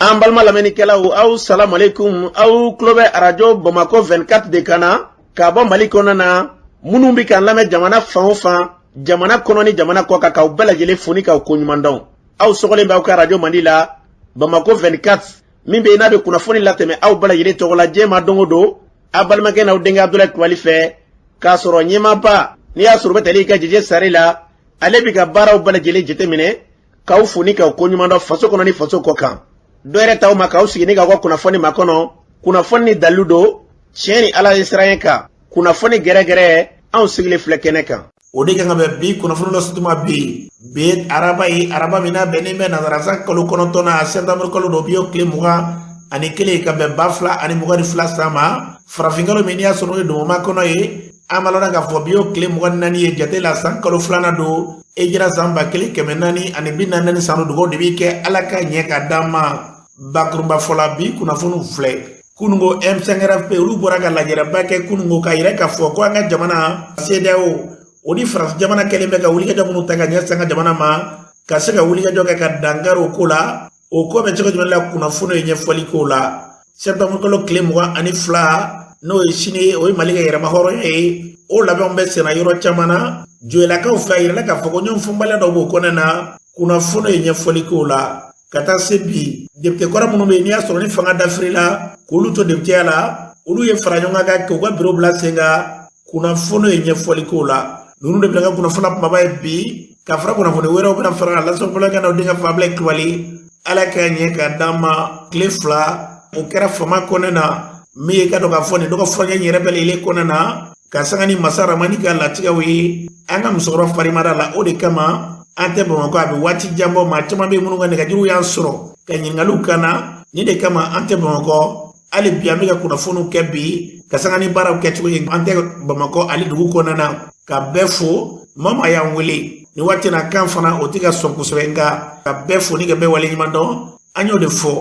An balima lamɛnnikɛlaw, aw salamu aleykum. Aw tulo bɛ arajo Bamakɔ 24 de kan na ka bɔ Mali kɔnɔna na. Minnu bɛ k'an lamɛn jamana fan o fan, jamana kɔnɔ ni jamana kɔ kan, k'aw bɛɛ lajɛlen fo ni k'aw koɲuman dɔn. Aw sɔgɔlen bɛ aw ka arajo mandi la, Bamakɔ 24, min bɛ yen n'a bɛ kunnafoni latɛmɛ aw bɛɛ lajɛlen tɔgɔ la diɲɛ ma don o don, aw balimakɛ n'aw denkɛ Abudulayi Kulubali fɛ, k'a sɔrɔ ɲɛmaaba n'i y'a sɔrɔ o bɛ tali kɛ Jeje Sare la. Ale bɛ ka baaraw bɛɛ lajɛlen jateminɛ, k'aw fo ni k'aw koɲuman dɔn faso kɔnɔ ni faso kɔ kan. Dɔ yɛrɛ t'aw ma k'aw sigi ni k'aw ka kunnafoni makɔnɔ, kunnafoni ni dalilu don, tiɲɛ ni Ala ye siran kan, kunnafoni gɛrɛgɛrɛ, anw sigilen filɛ kɛnɛ kan. O de kan ka bɛn bi kunnafoni dɔ sutuma bi. Bi araba ye araba min n'a bɛnnen bɛ nanzarasan kalo 9nan, sɛtanburu kalo don, bi o tile 21, ka bɛn 2022 san ma, farafinkalo min n'i y'a sɔrɔ o ye donma kɔnɔ ye. An b'a lɔn k'a fɔ bi o tile 24 ye jate la, san kalo 2nan don, hijira san 1444 san don. Dugawu de b'i kɛ, Ala ka ɲɛ ka d'an ma. Bakurunba fɔla, bi kunnafoniw filɛ. Kunungo, M5RFP olu bɔra ka lajɛrɛba kɛ kunungo, k'a yira k'a fɔ ko an ka jamana CEDEAO, o ni Faransi jamana kɛlen bɛ ka wulikajɔ minnu ta ka ɲɛsin an ka jamana ma, ka se ka wulikajɔ kɛ ka dankari o ko la. O ko bɛ cogo jumɛn la? Kunnafoni ye ɲɛfɔli k'o la. Sɛtanburu kalo tile 22, n'o ye sini ye, o ye Mali ka yɛrɛma hɔrɔnya ye. O labɛnw bɛ senna yɔrɔ caman na Joyilakaw fɛ. A yirala k'a fɔ ko ɲɔgɔn faamuya dɔw b'o kɔnɔna na. Kunnafoni ye ɲɛfɔli k'o la. Ka taa se bi, depite kɔrɔ minnu bɛ yen n'i y'a sɔrɔ ni fanga dafirila k'olu to depiteya la, olu ye fara ɲɔgɔn kan k'u ka biro bila sen kan. Kunnafoni ye ɲɛfɔli k'o la. Ninnu de bɛna ka kunnafoni kumaba ye bi, ka fara kunnafoni wɛrɛw bɛna fara a lasɔrɔ kan. N'aw denkɛ Fabila Kulubali, Ala ka ɲɛ ka d'an ma. Tile 2 o kɛra fama kɔnɛ na, min ye ka dɔn k'a fɔ nin dɔgɔ furakɛ yɛrɛ bɛɛ lajɛlen kɔnɛ na, ka sanga ni masa Ramani ka latigɛw ye an ka musokɔrɔba farimada la. O de kama an tɛ Bamakɔ, a bɛ waati jan bɔ. Maa caman bɛ minnu ka nɛgɛjuru y'an sɔrɔ ka ɲininkaliw kan na, nin de kama an tɛ Bamakɔ. Hali bi an bɛ ka kunnafoniw kɛ bi, ka sanga ni baaraw kɛcogo ye. An tɛ Bamakɔ ale dugu kɔnɔna na. Ka bɛɛ fo, maa maa y'an wele nin waati na kan fana, o tɛ ka sɔn kosɛbɛ, nka ka bɛɛ fo ni ka bɛɛ waleɲuman dɔn. An y'o de fɔ,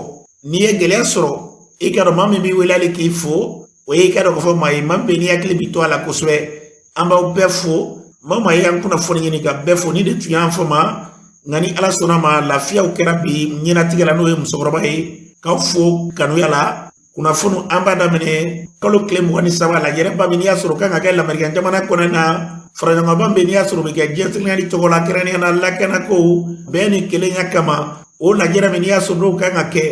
n'i ye gɛlɛya sɔrɔ, i ka dɔn maa min b'i wele hali k'i fo, o ye i ka dɔn k'a fɔ maa ye, maa min bɛ n'i hakili bɛ to a la kosɛbɛ. An b'aw bɛɛ fo, maa maa y'an kunnafoni ɲini, ka bɛɛ fo. Ni de tun y'an fɔ ma, nka ni Ala sɔnna ma, lafiyaw kɛra bi ɲɛnatigɛ la, n'o ye musokɔrɔba ye. K'aw fo kanuya la. Kunnafoni, an b'a daminɛ kalo tile 23, lajɛrɛba min n'i y'a sɔrɔ kan ka kɛ Lamɛrikɛn jamana kɔnɔ na, faraɲɔgɔnba bɛ n'i y'a sɔrɔ bɛ kɛ diɲɛ selekɛli tɔgɔ la, kɛrɛnkɛrɛnnenya la lakanako, bɛn ni kelenya kama. O lajɛrɛ min n'i y'a sɔrɔ n'o kan ka kɛ,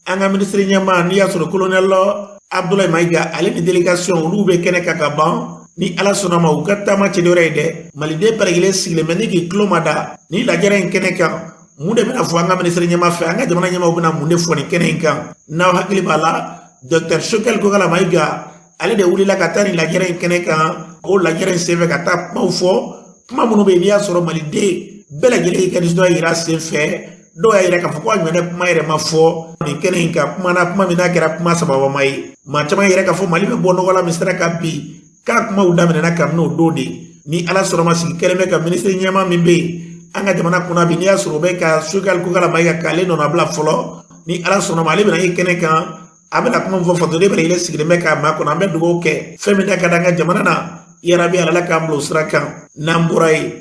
an ka minisiri ɲɛmaa n'i y'a sɔrɔ kolonɛli Abdoulaye Maïga, ale ni délégation olu bɛ kɛnɛ kan ka ban. Ni Ala sɔnna ma, u ka taama cɛ dɔ ye dɛ. Maliden bɛɛ lajɛlen sigilen bɛ ni k'i tulo ma da ni lajɛrɛ in kɛnɛ kan. Mun de bɛna fɔ an ka minisiri ɲɛmaa fɛ? An ka jamana ɲɛmaaw bɛna mun de fɔ nin kɛnɛ in kan? N'aw hakili b'a la, docteur Choguel Kokalla Maïga, ale de wulila ka taa nin lajɛrɛ in kɛnɛ kan. O lajɛrɛ in senfɛ, ka taa kumaw fɔ, kuma minnu bɛ yen n'i y'a sɔrɔ maliden bɛɛ lajɛlen y'i ka nisɔndiya yira sen fɛ. Dɔw y'a yira k'a fɔ ko a ɲɔgɔnna kuma yɛrɛ ma fɔ nin kɛnɛ in kan. Kuma na, kuma min n'a kɛra kuma sababama ye, maa caman yɛrɛ k'a fɔ Mali bɛ bɔ nɔgɔ la min sira kan bi, k'a kumaw daminɛna kabini o don de. Ni Ala sɔnna ma, sigi kɛlen bɛ ka minisiri ɲɛmaa min bɛ yen an ka jamana kunna bi, n'i y'a sɔrɔ o bɛ ka Choguel Kokalla Maïga k'ale nɔnabila fɔlɔ. Ni Ala sɔnna ma, ale bɛna ye kɛnɛ kan, a bɛna kuma fɔ. Fasoden bɛɛ lajɛlen sigilen bɛ k'a makɔnɔ. An bɛ dugawu kɛ, fɛn min da ka di an ka jamana na, yarabi Ala k'an bila o sira kan. N'an bɔra yen,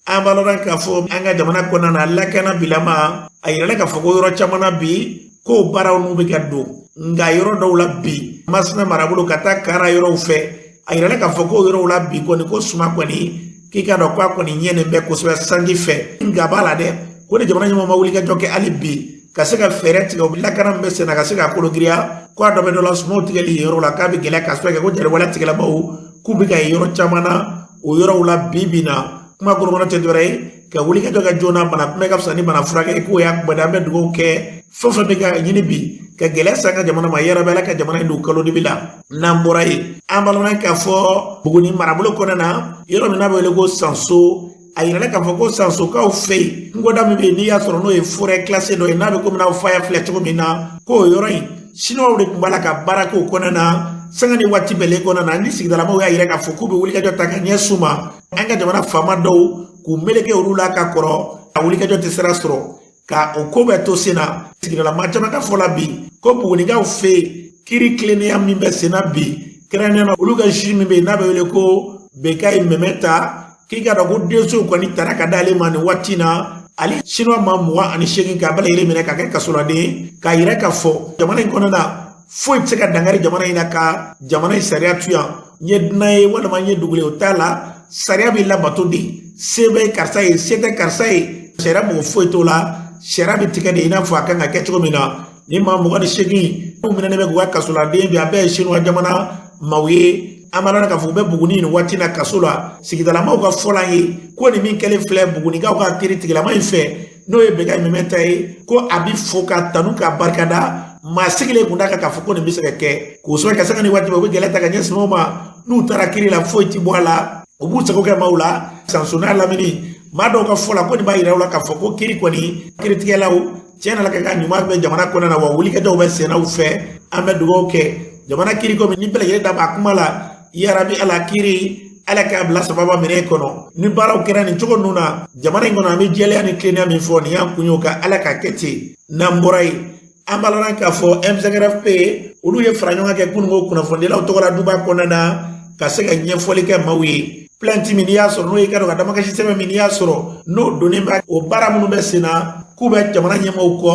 an b'a lɔn k'a fɔ an ka jamana kɔnɔna na, lakana bilama, a yirala k'a fɔ ko yɔrɔ caman na bi, ko baaraw n'u bɛ ka don, nka yɔrɔ dɔw la bi, Masina marabolo ka taa Kara yɔrɔw fɛ, a yirala k'a fɔ ko yɔrɔw la bi kɔni, ko suma kɔni, k'i ka dɔn k'a kɔni ɲɛnen bɛ kosɛbɛ sanji fɛ. Nka b'a la dɛ, ko ni jamana ɲɛmɔgɔ ma wuli ka jɔ kɛ hali bi ka se ka fɛɛrɛ tigɛ, o lakana min bɛ sen na ka se ka kolo giriya, ko a dɔ bɛ dɔ la, sumaw tigɛli yɔrɔ la, k'a bɛ gɛlɛya, ka sɔrɔ kɛ ko jaliwale tigɛlamaw k'u bɛ ka ye yɔrɔ caman na o yɔrɔw la bi bi na. Kuma kɔnɔkɔnɔ tɛ dɔwɛrɛ ye, ka wuli ka jɔ ka joona, bana kunbɛ ka fisa ni bana furakɛ, k'o y'a kunbɛ. An bɛ dugawu kɛ, fɛn o fɛn bɛ ka ɲini bi ka gɛlɛya san ka jamana ma, yarabi Ala ka jamana in don kalo dibi la. N'an bɔra yen, an b'a lɔn k'a fɔ Buguni marabolo kɔnɔna na, yɔrɔ min n'a bɛ wele ko Sanso, a yirala k'a fɔ ko Sansokaw fɛ yen, kungoda min bɛ yen n'i y'a sɔrɔ n'o ye forêt classée dɔ ye, n'a bɛ komi n'aw faya filɛ cogo min na, k'o yɔrɔ in, Siniwaw de tun b'a la ka baara k'o kɔnɔna na sanga ni waati bɛɛlen kɔnɔna na. Ni sigidalamaw y'a yira k'a fɔ k'u bɛ wulikajɔ ta ka ɲɛsin u ma, an ka jamana faama dɔw k'u meleke olu la ka kɔrɔ, a wulikajɔ tɛ sira sɔrɔ ka o ko bɛɛ to sen na. Sigidala maa caman ka fɔ la bi, ko Bugunikaw fɛ yen, kiiri tilennenya min bɛ sen na bi, kɛrɛnkɛrɛnnenya la olu ka juge min bɛ yen n'a bɛ wele ko Bekayi Mɛmɛta, k'i ka dɔn ko denso kɔni tara ka d'ale ma nin waati na. Ale Chinois maa 28 k'a bɛɛ lajɛlen minɛ ka kɛ kasoladen, k'a yira k'a fɔ jamana in kɔnɔna na foyi tɛ se ka dankari jamana in na ka jamana in sariya to yan. N ye dunan ye walima n ye dugulen, o t'a la, sariya bɛ labato de. Se bɛ karisa ye, se tɛ karisa ye, sariya mɔgɔ foyi t'o la, sariya bɛ tigɛ de i n'a fɔ a kan ka kɛ cogo min na. Ni maa 28 minnu minɛnen bɛ k'u ka kasoladen bi, a bɛɛ ye Chinois jamana maaw ye. An b'a dɔn k'a fɔ u bɛ Buguni nin waati na kaso la. Sigidalamaw ka fɔlan ye ko nin min kɛlen filɛ Bugunikaw ka kiiri tigilama in fɛ, n'o ye Bɛka Mɛmɛ ta ye, ko a bɛ fo ka tanu ka barikada. Maa sigilen kun d'a kan k'a fɔ ko nin bɛ se ka kɛ k'o sɔrɔ ka sanga ni waati bɛɛ u bɛ gɛlɛya ta ka ɲɛsin maaw ma. N'u taara kiiri la, foyi ti bɔ a la, u b'u sago kɛ maaw la. Sanso n'a lamini, maa dɔw ka fɔ la ko nin b'a yira u la k'a fɔ ko kiiri kɔni kiiritigɛlaw tiɲɛ na la ka ka ɲuman bɛ jamana kɔnɔna na, wa wulikajɔw bɛ senna u fɛ. An bɛ dugawu kɛ jamana kiiri ko ni bɛɛ lajɛlen da b'a kuma la, yarabi Ala kiiri Ala k'a bila sababa minɛ kɔnɔ. Ni baaraw kɛra nin cogo ninnu na jamana in kɔnɔ, an bɛ jɛlenya ni tilennenya min fɔ, nin y'an kun ye o ka Ala k'a kɛ ten. N'an bɔra yen, an b'a la k'a fɔ M5RFP olu ye fara ɲɔgɔn kan kɛ kununko kunnafonidilaw tɔgɔ la duba kɔnɔna na ka se ka ɲɛfɔli kɛ maaw ye. Plainte min n'i y'a sɔrɔ, n'o ye ka dɔn ka damakasi sɛbɛn min n'i y'a sɔrɔ n'o donnen bɛ o baara minnu bɛ sen na, k'u bɛ jamana ɲɛmaaw kɔ,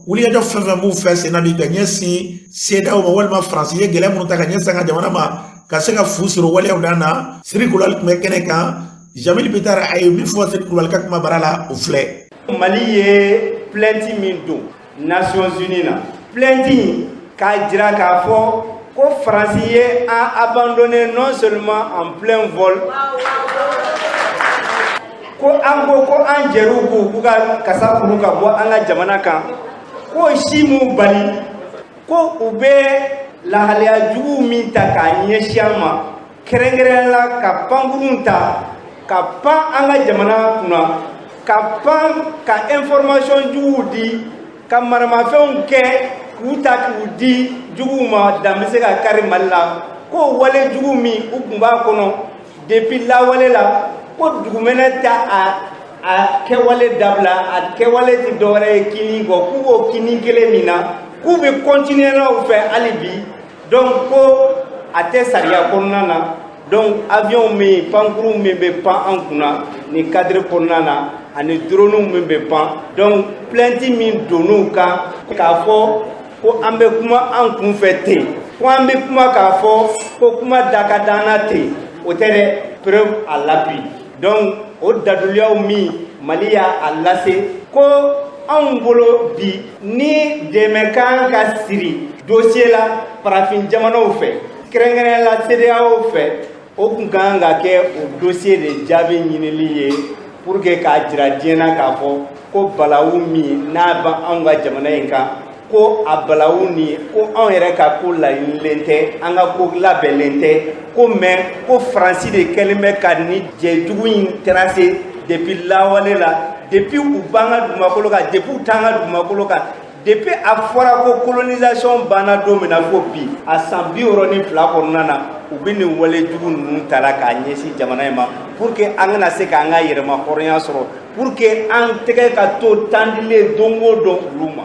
wulikajɔ fɛn fɛn b'u fɛ sen na bi ka ɲɛsin CEDEAO ma walima Faransi ye gɛlɛya minnu ta ka ɲɛsin an ka jamana ma ka se ka fu sɔrɔ waleyaw dan na. Siri Kulubali tun bɛ kɛnɛ kan. Jamil Bittar a ye min fɔ Siri Kulubali ka kuma bara la, o filɛ. Mali ye plainte min don Nations Unies na, plainte k'a jira k'a fɔ ko Faransi ye an abandonné non seulement en plein vol, ko an ko ko an jɛr'u k'u k'u ka kasa kuru ka bɔ an ka jamana kan, k'o si m'u bali ko u bɛ lahalaya jugu min ta k'a ɲɛsin an ma, kɛrɛnkɛrɛnnenya la ka pankurun ta ka pan an ka jamana kunna, ka pan ka information juguw di, ka maramafɛnw kɛ k'u ta k'u di juguw ma, dan bɛ se ka kari Mali la, ko wale jugu min u tun b'a kɔnɔ depuis lawale la, ko dugumɛnɛ ta a kɛwale dabila, a kɛwale tɛ dɔwɛrɛ ye kini kɔ, k'u b'o kini kelen min na, k'u bɛ continuer n'aw fɛ hali bi. Donc ko a tɛ sariya kɔnɔna na. Donc avion min, pankurun min bɛ pan an kunna nin cadre kɔnɔna na, ani drone min bɛ pan, donc plainte min donn'u kan k'a fɔ ko an bɛ kuma an kun fɛ ten, ko an bɛ kuma k'a fɔ ko kuma da ka d'an na ten, o tɛ dɛ, preuve à l'appui. Donc o daduliyaw min Mali y'a a lase ko anw bolo bi, ni dɛmɛ kan ka siri dossier la farafin jamanaw fɛ, kɛrɛnkɛrɛnnenya la CEDEAO fɛ, o kun kan ka kɛ o dossier de jaabi ɲinili ye pour que k'a jira diɲɛ na k'a fɔ ko balawu min n'a bɛ anw ka jamana in kan, ko a balawu nin, ko anw yɛrɛ ka ko laɲinilen tɛ, an ka ko labɛnlen tɛ ko, mais ko Faransi de kɛlen bɛ ka ni jɛjugu in tracer depuis lawale la, depuis u b'an ka dugumakolo kan, depuis u t'an ka dugumakolo kan, depuis a fɔra ko colonisation banna don min na fo bi, a san 62 kɔnɔna na, u bɛ nin wale jugu ninnu ta k'a ɲɛsin jamana in ma pour que an kana se k'an ka yɛrɛma hɔrɔnya sɔrɔ, pour que an tɛgɛ ka to tandilen don o don olu ma.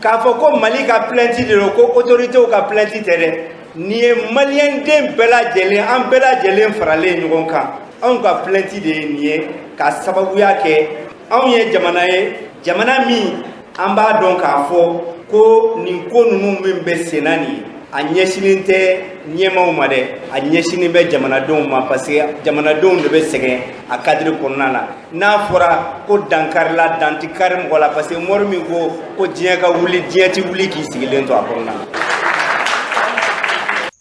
K'a fɔ ko Mali ka plainte de don, ko autorités ka plainte tɛ dɛ, nin ye maliyɛn den bɛɛ lajɛlen, an bɛɛ lajɛlen faralen ɲɔgɔn kan, anw ka plainte de ye nin ye, ka sababuya kɛ anw ye jamana ye, jamana min an b'a dɔn k'a fɔ ko nin ko ninnu min bɛ sen na nin ye, a ɲɛsinnen tɛ ɲɛmaaw ma dɛ, a ɲɛsinnen bɛ jamanadenw ma, parce que jamanadenw de bɛ sɛgɛn a cadre kɔnɔna na. N'a fɔra ko dankarila, dan tɛ kari mɔgɔ la, parce que mori min ko ko diɲɛ ka wuli, diɲɛ tɛ wuli k'i sigilen to a kɔnɔna na.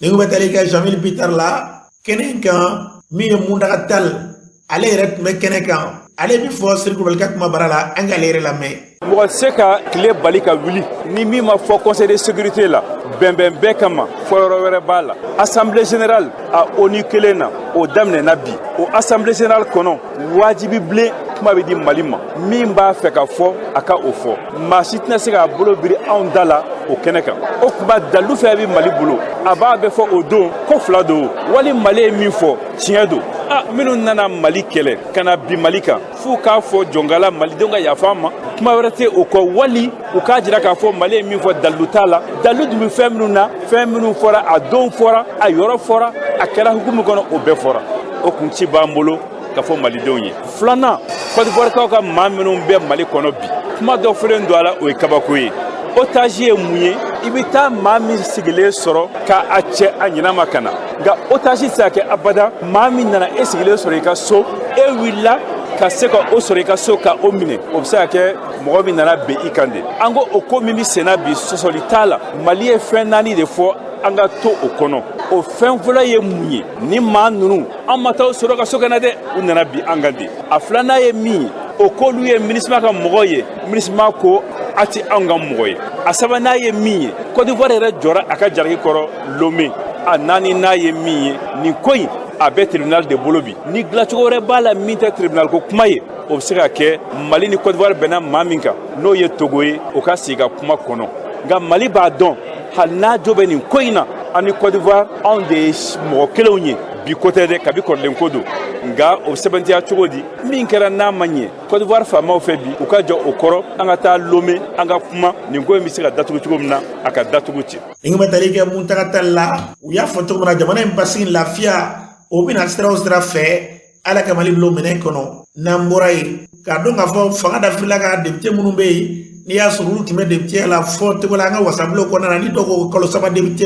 Ni ko bɛ tali kɛ Jamil Bittar la kɛnɛ in kan, min ye Muntaga Tall, ale yɛrɛ tun bɛ kɛnɛ kan, ale bɛ fɔ Siri Kulubali ka kuma bara la, an k'ale yɛrɛ lamɛn. Mɔgɔ tɛ se ka tile bali ka wuli ni min ma fɔ Conseil de sécurité la bɛnbɛn bɛɛ kama. Fɔ yɔrɔ wɛrɛ b'a la, Assemblée générale a ONU kelen na, o daminɛna bi. O Assemblée générale kɔnɔ, wajibi bilen kuma bɛ di Mali ma. Min b'a fɛ ka fɔ, a ka o fɔ. Maa si tɛna se k'a bolo biri anw da la o kɛnɛ kan. O kuma dalilu fɛn bɛ Mali bolo, a b'a bɛ fɔ o don ko fila don, wali Mali ye min fɔ tiɲɛ don. A minnu nana Mali kɛlɛ ka na bi Mali kan, f'u k'a fɔ jɔnkala malidenw ka yafa an ma, kuma wɛrɛ tɛ o kɔ, wali u k'a jira k'a fɔ Mali ye min fɔ dalilu t'a la. Dalilu dun bɛ fɛn minnu na, fɛn minnu fɔra, a don fɔra, a yɔrɔ fɔra, a kɛra hukumu kɔnɔ, o bɛɛ fɔra. O kun ci b'an bolo. ka fɔ malidenw ye. Filanan, Côte d'Ivoire ka maa minnu bɛ Mali kɔnɔ bi, kuma dɔ fɔlen don a la, o ye kabako ye. Otage ye mun ye? I bɛ taa maa min sigilen sɔrɔ k'a cɛ a ɲɛna ma ka na, nka otage tɛ se ka kɛ abada maa min nana e sigilen sɔrɔ i ka so, e wulila ka se ka o sɔrɔ i ka so ka o minɛ. O bɛ se ka kɛ mɔgɔ min nana bin i kan de. An ko o ko min bɛ senna bi, sɔsɔli t'a la. Mali ye fɛn naani de fɔ, an ka to o kɔnɔ. O fɛn fɔlɔ ye mun ye? Ni maa ninnu, an ma taa o sɔrɔ ka so ka na dɛ, u nana bin an kan de. A filanan ye min ye, o k'olu ye MINUSMA ka mɔgɔ ye, MINUSMA ko a ti anw ka mɔgɔ ye. A sabanan ye min ye, Côte d'Ivoire yɛrɛ jɔra a ka jalaki kɔrɔ Lomé. A naaninan ye min ye, nin ko in a bɛ tribunal de bolo bi. Ni dilancogo wɛrɛ b'a la min tɛ tribunal ko kuma ye, o bɛ se ka kɛ. Mali ni Côte d'Ivoire bɛnna maa min kan, n'o ye Togo ye, o ka sigi ka kuma kɔnɔ. Nka Mali b'a dɔn, hali n'a jo bɛ nin ko in na, an ni Côte d'Ivoire, anw de ye mɔgɔ kelenw ye bi. Ko tɛ dɛ, kabi kɔrɔlen ko don. Nka o bɛ sɛbɛntiya cogo di? Min kɛra n'a ma ɲɛ Côte d'Ivoire faamaw fɛ bi, u ka jɔ o kɔrɔ, an ka taa Lomé, an ka kuma nin ko in bɛ se ka datugu cogo min na, a ka datugu ten. Ni bɛ tali kɛ Muntaga tali la, u y'a fɔ cogo min na, jamana in basigi, lafiya, o bɛna sira o sira fɛ, Ala ka Mali bila o minɛn kɔnɔ. N'an bɔra yen, k'a dɔn k'a fɔ fanga dafirila ka député minnu bɛ yen, n'i y'a sɔrɔ olu tun bɛ député la fɔ cogo la an ka wasabulon kɔnɔna na, ni dɔw ko kalo 3 député,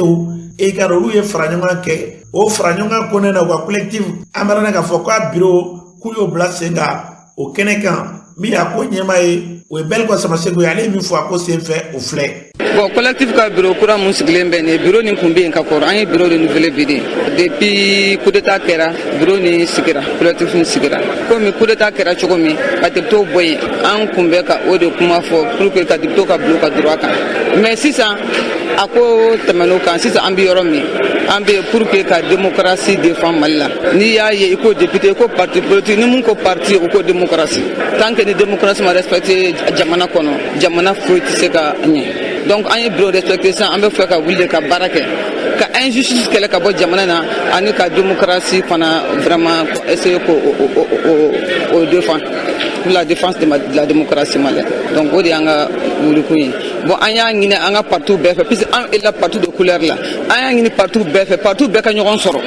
e ka dɔn olu ye fara ɲɔgɔn kɛ. O fara ɲɔgɔn kan kɔnɔna na, u ka collectif, an bɛna k'a fɔ k'a bureau k'u y'o bila sen kan o kɛnɛ kan. Min y'a ko ɲɛmaa ye, o ye Bɛli Samaseko ye. Ale ye min fɔ a ko senfɛ, o filɛ. Bon, collectif ka bureau kura mun sigilen bɛ nin ye, bureau nin kun bɛ yen ka kɔrɔ. An ye bureau renouvelé bi de. Depuis coup d'état kɛra, bureau nin sigira, collectif nin sigira. Komi coup d'état kɛra cogo min ka député bɔ yen, an kun bɛ ka o de kuma fɔ pour que ka député ka bila u ka droit kan. Mais sisan a ko tɛmɛn'o kan. Sisan an bɛ yɔrɔ min, an bɛ pour que ka démocratie défend Mali la. N'i y'a ye i ko député, i ko parti politique, ni mun ko parti, o ko démocratie. Tant que ni démocratie ma respecté jamana kɔnɔ, jamana foyi tɛ se ka ɲɛ. Donc an ye bureau respecté. Sisan an bɛ fɛ ka wuli de ka baara kɛ, ka injustice kɛlɛ ka bɔ jamana na, ani ka démocratie fana vraiment essayer k'o o défend, pour la défense de la démocratie malienne. Donc o de y'an ka wulikun ye. Bon, an y'a ɲini an ka parti bɛɛ fɛ, puisque an la parti de couleur la, an y'a ɲini parti bɛɛ fɛ, parti bɛɛ ka ɲɔgɔn sɔrɔ.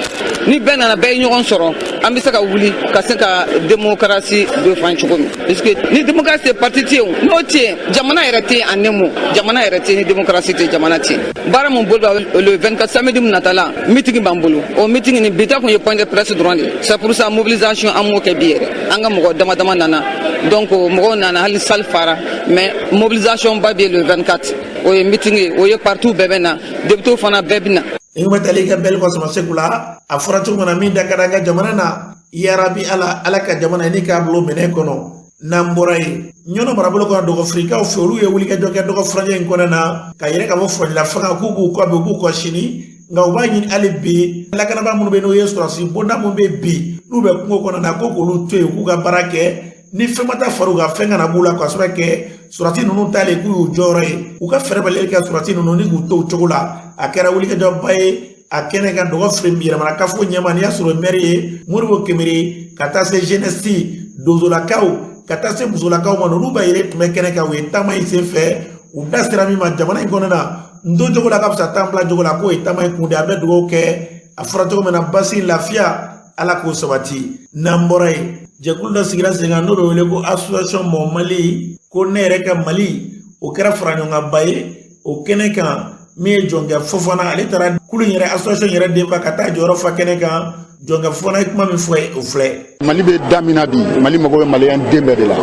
Ni bɛɛ nana, bɛɛ ye ɲɔgɔn sɔrɔ, an bɛ se ka wuli ka se ka démocratie défend cogo min, puisque ni démocratie tɛ, parti tɛ yen. N'o tɛ yen, jamana yɛrɛ tɛ yen. En un mot, jamana yɛrɛ tɛ yen. Ni démocratie tɛ, jamana tɛ yen. Baara mun bolo, le 24 samedi min nata la, meeting b'an bolo. O meeting ni bi ta kun ye point de presse dɔrɔn de. C'est pour ça mobilisation an m'o kɛ bi yɛrɛ. An ka mɔgɔ dama dama nana, donc mɔgɔw nana, hali salle fara. Mais mobilisation ba bɛ le 24, o ye meeting ye, o ye parti bɛɛ bɛ na, député fana bɛɛ bɛ na. Ni bɛ tali kɛ Bɛli Samaseko la, a fɔra cogo min na, min da ka di an ka jamana na, yarabi Ala, Ala ka jamana ni k'a bila o minɛn kɔnɔ. N'an bɔra yen, Ɲɔnɔ marabolo kɔnɔ, dɔgɔfirikaw fɛ, olu ye wulikajɔ kɛ dɔgɔ furancɛ in kɔnɔna na, ka yɛrɛ ka bɔ furancɛla fanga k'u b'u kɔ bi, u b'u kɔ sini. Nka u b'a ɲini hali bi, lakanabaa minnu bɛ yen, n'o ye sɔrɔdasi bonda minnu bɛ bi, n'u bɛ kungo kɔnɔ na, ko k'olu to yen, k'u ka baara kɛ, ni fɛn ma taa far'u kan, fɛn kana b'u la, k'a sababu kɛ sɔrɔdasi ninnu talen k'u y'u jɔyɔrɔ ye. U ka fɛɛrɛ bɛɛ kɛ sɔrɔdasi ninnu ni k'u to o cogo la. A kɛra wulikajɔba ye a kɛnɛ kan. Dɔgɔ fili yɛlɛmana kafo ɲɛma, n'i y'a sɔrɔ maire ye Modibo Kemere, ka taa se jeunesse, donsolakaw, ka taa se musolakaw ma, ninnu bɛɛ yɛrɛ tun bɛ kɛnɛ kan. U ye taama in sen fɛ, u da sera min ma jamana in kɔnɔ na, n don cogo la ka fisa tan bila cogo la, k'o ye taama in kun de. An bɛ dugawu kɛ, a fɔra cogo min na, basi, lafiya, Ala k'o sabati. N'an bɔra yen, jɛkulu dɔ sigira sen kan, n'o bɛ wele ko Association Mon Mali, ko ne yɛrɛ ka Mali. O kɛra faraɲɔgɔnkanba ye o kɛnɛ kan. Min ye Jɔnkɛ Fofana, ale taara kulu in yɛrɛ, association yɛrɛ denfa, ka taa jɔyɔrɔ fa kɛnɛ kan. Jɔnkɛ Fofana ye kuma min fɔ, o filɛ. Mali bɛ da min na bi, Mali mago bɛ maliyɛn den bɛɛ de la,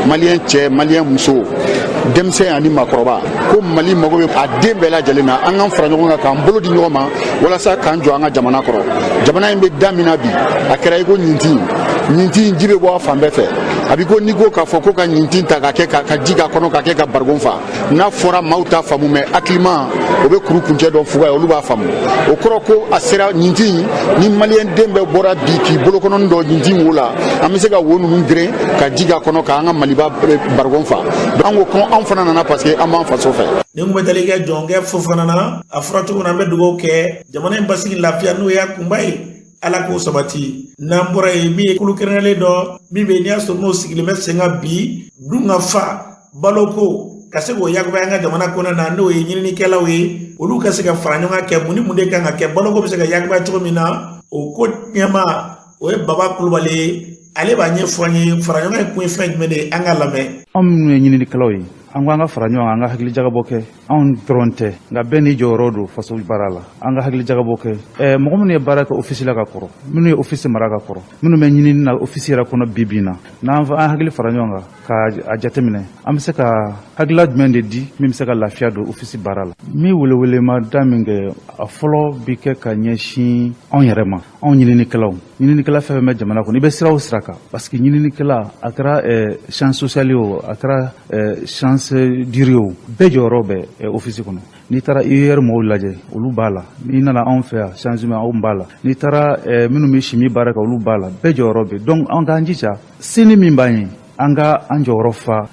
maliyɛn cɛ, maliyɛn muso, denmisɛn ani maakɔrɔba. Ko Mali mago bɛ a den bɛɛ lajɛlen na, an k'an fara ɲɔgɔn kan, k'an bolo di ɲɔgɔn ma, walasa k'an jɔ an ka jamana kɔrɔ. Jamana in bɛ da min na bi, a kɛra i ko ɲintin. Ɲintin, ji bɛ bɔ a fan bɛɛ fɛ. A bi ko n'i ko k'a fɔ ko ka ɲintin ta ka kɛ ka ji k'a kɔnɔ, ka kɛ ka barigon fa. N'a fɔra, maaw t'a faamu, mɛ hakilima o bɛ kuru kuncɛ dɔn fuga ye, olu b'a faamu. O kɔrɔ ko a sera ɲintin. Ni maliyɛn den bɛɛ bɔra bi k'i bolokɔnɔni dɔ ɲintin wo la, an bɛ se ka wo ninnu geren ka ji k'a kɔnɔ, k'an ka Maliba barigon fa. An ko ko anw fana nana parce que an b'an faso fɛ. Nin kun bɛ tali kɛ Jɔnkɛ Fofana na. A fɔra cogo min na, an bɛ dugawu kɛ, jamana in basigi, lafiya, n'o y'a kunba ye, Ala k'o sabati. N'an bɔra yen, min ye kulu kɛrɛnkɛrɛnlen dɔ min bɛ yen, n'i y'a sɔrɔ n'o sigilen bɛ sen kan bi, dun ka fa baloko ka se k'o yakubaya an ka jamana kɔnɔ na, n'o ye ɲininikɛlaw ye, olu ka se ka fara ɲɔgɔn kan kɛ mun ni mun de kan ka kɛ, baloko bɛ se ka yakubaya cogo min na. O ko ɲɛma, o ye Baba Kulubali ye. Ale b'a ɲɛfɔ an ye faraɲɔgɔn in kun ye fɛn jumɛn de ye, an ka lamɛn. Anw minnu ye ɲininikɛlaw ye, an ko an ka fara ɲɔgɔn kan, an ka hakili jagabɔ kɛ. Anw dɔrɔn tɛ, nka bɛɛ n'i jɔyɔrɔ don faso baara la. An ka hakili jagabɔ kɛ. Mɔgɔ minnu ye baara kɛ ofisi la ka kɔrɔ, minnu ye ofisi mara ka kɔrɔ, minnu bɛ ɲinini na ofisi yɛrɛ kɔnɔ bi bi in na, n'an an hakili fara ɲɔgɔn kan ka a jateminɛ, an bɛ se ka hakilila jumɛn de di min bɛ se ka lafiya don ofisi baara la. Min welewelema da min kɛ, a fɔlɔ bi kɛ ka ɲɛsin anw yɛrɛ ma, anw ɲininikɛlaw. Ɲininikɛla fɛn fɛn bɛ jamana kɔnɔ, i bɛ sira o sira kan, parce que ɲininikɛla, a kɛra science sociale o, a kɛra science dure o, bɛɛ jɔyɔrɔ bɛ ofisi kɔnɔ. N'i taara IER mɔgɔw lajɛ, olu b'a la. N'i nana anw fɛ yan, sciences humaines, anw b'a la. N'i taara minnu bɛ chimie baara kɛ, olu b'a la. Bɛɛ jɔyɔrɔ bɛ. Donc an k'an jija, sini min b'an ye, an ka an jɔyɔrɔ fa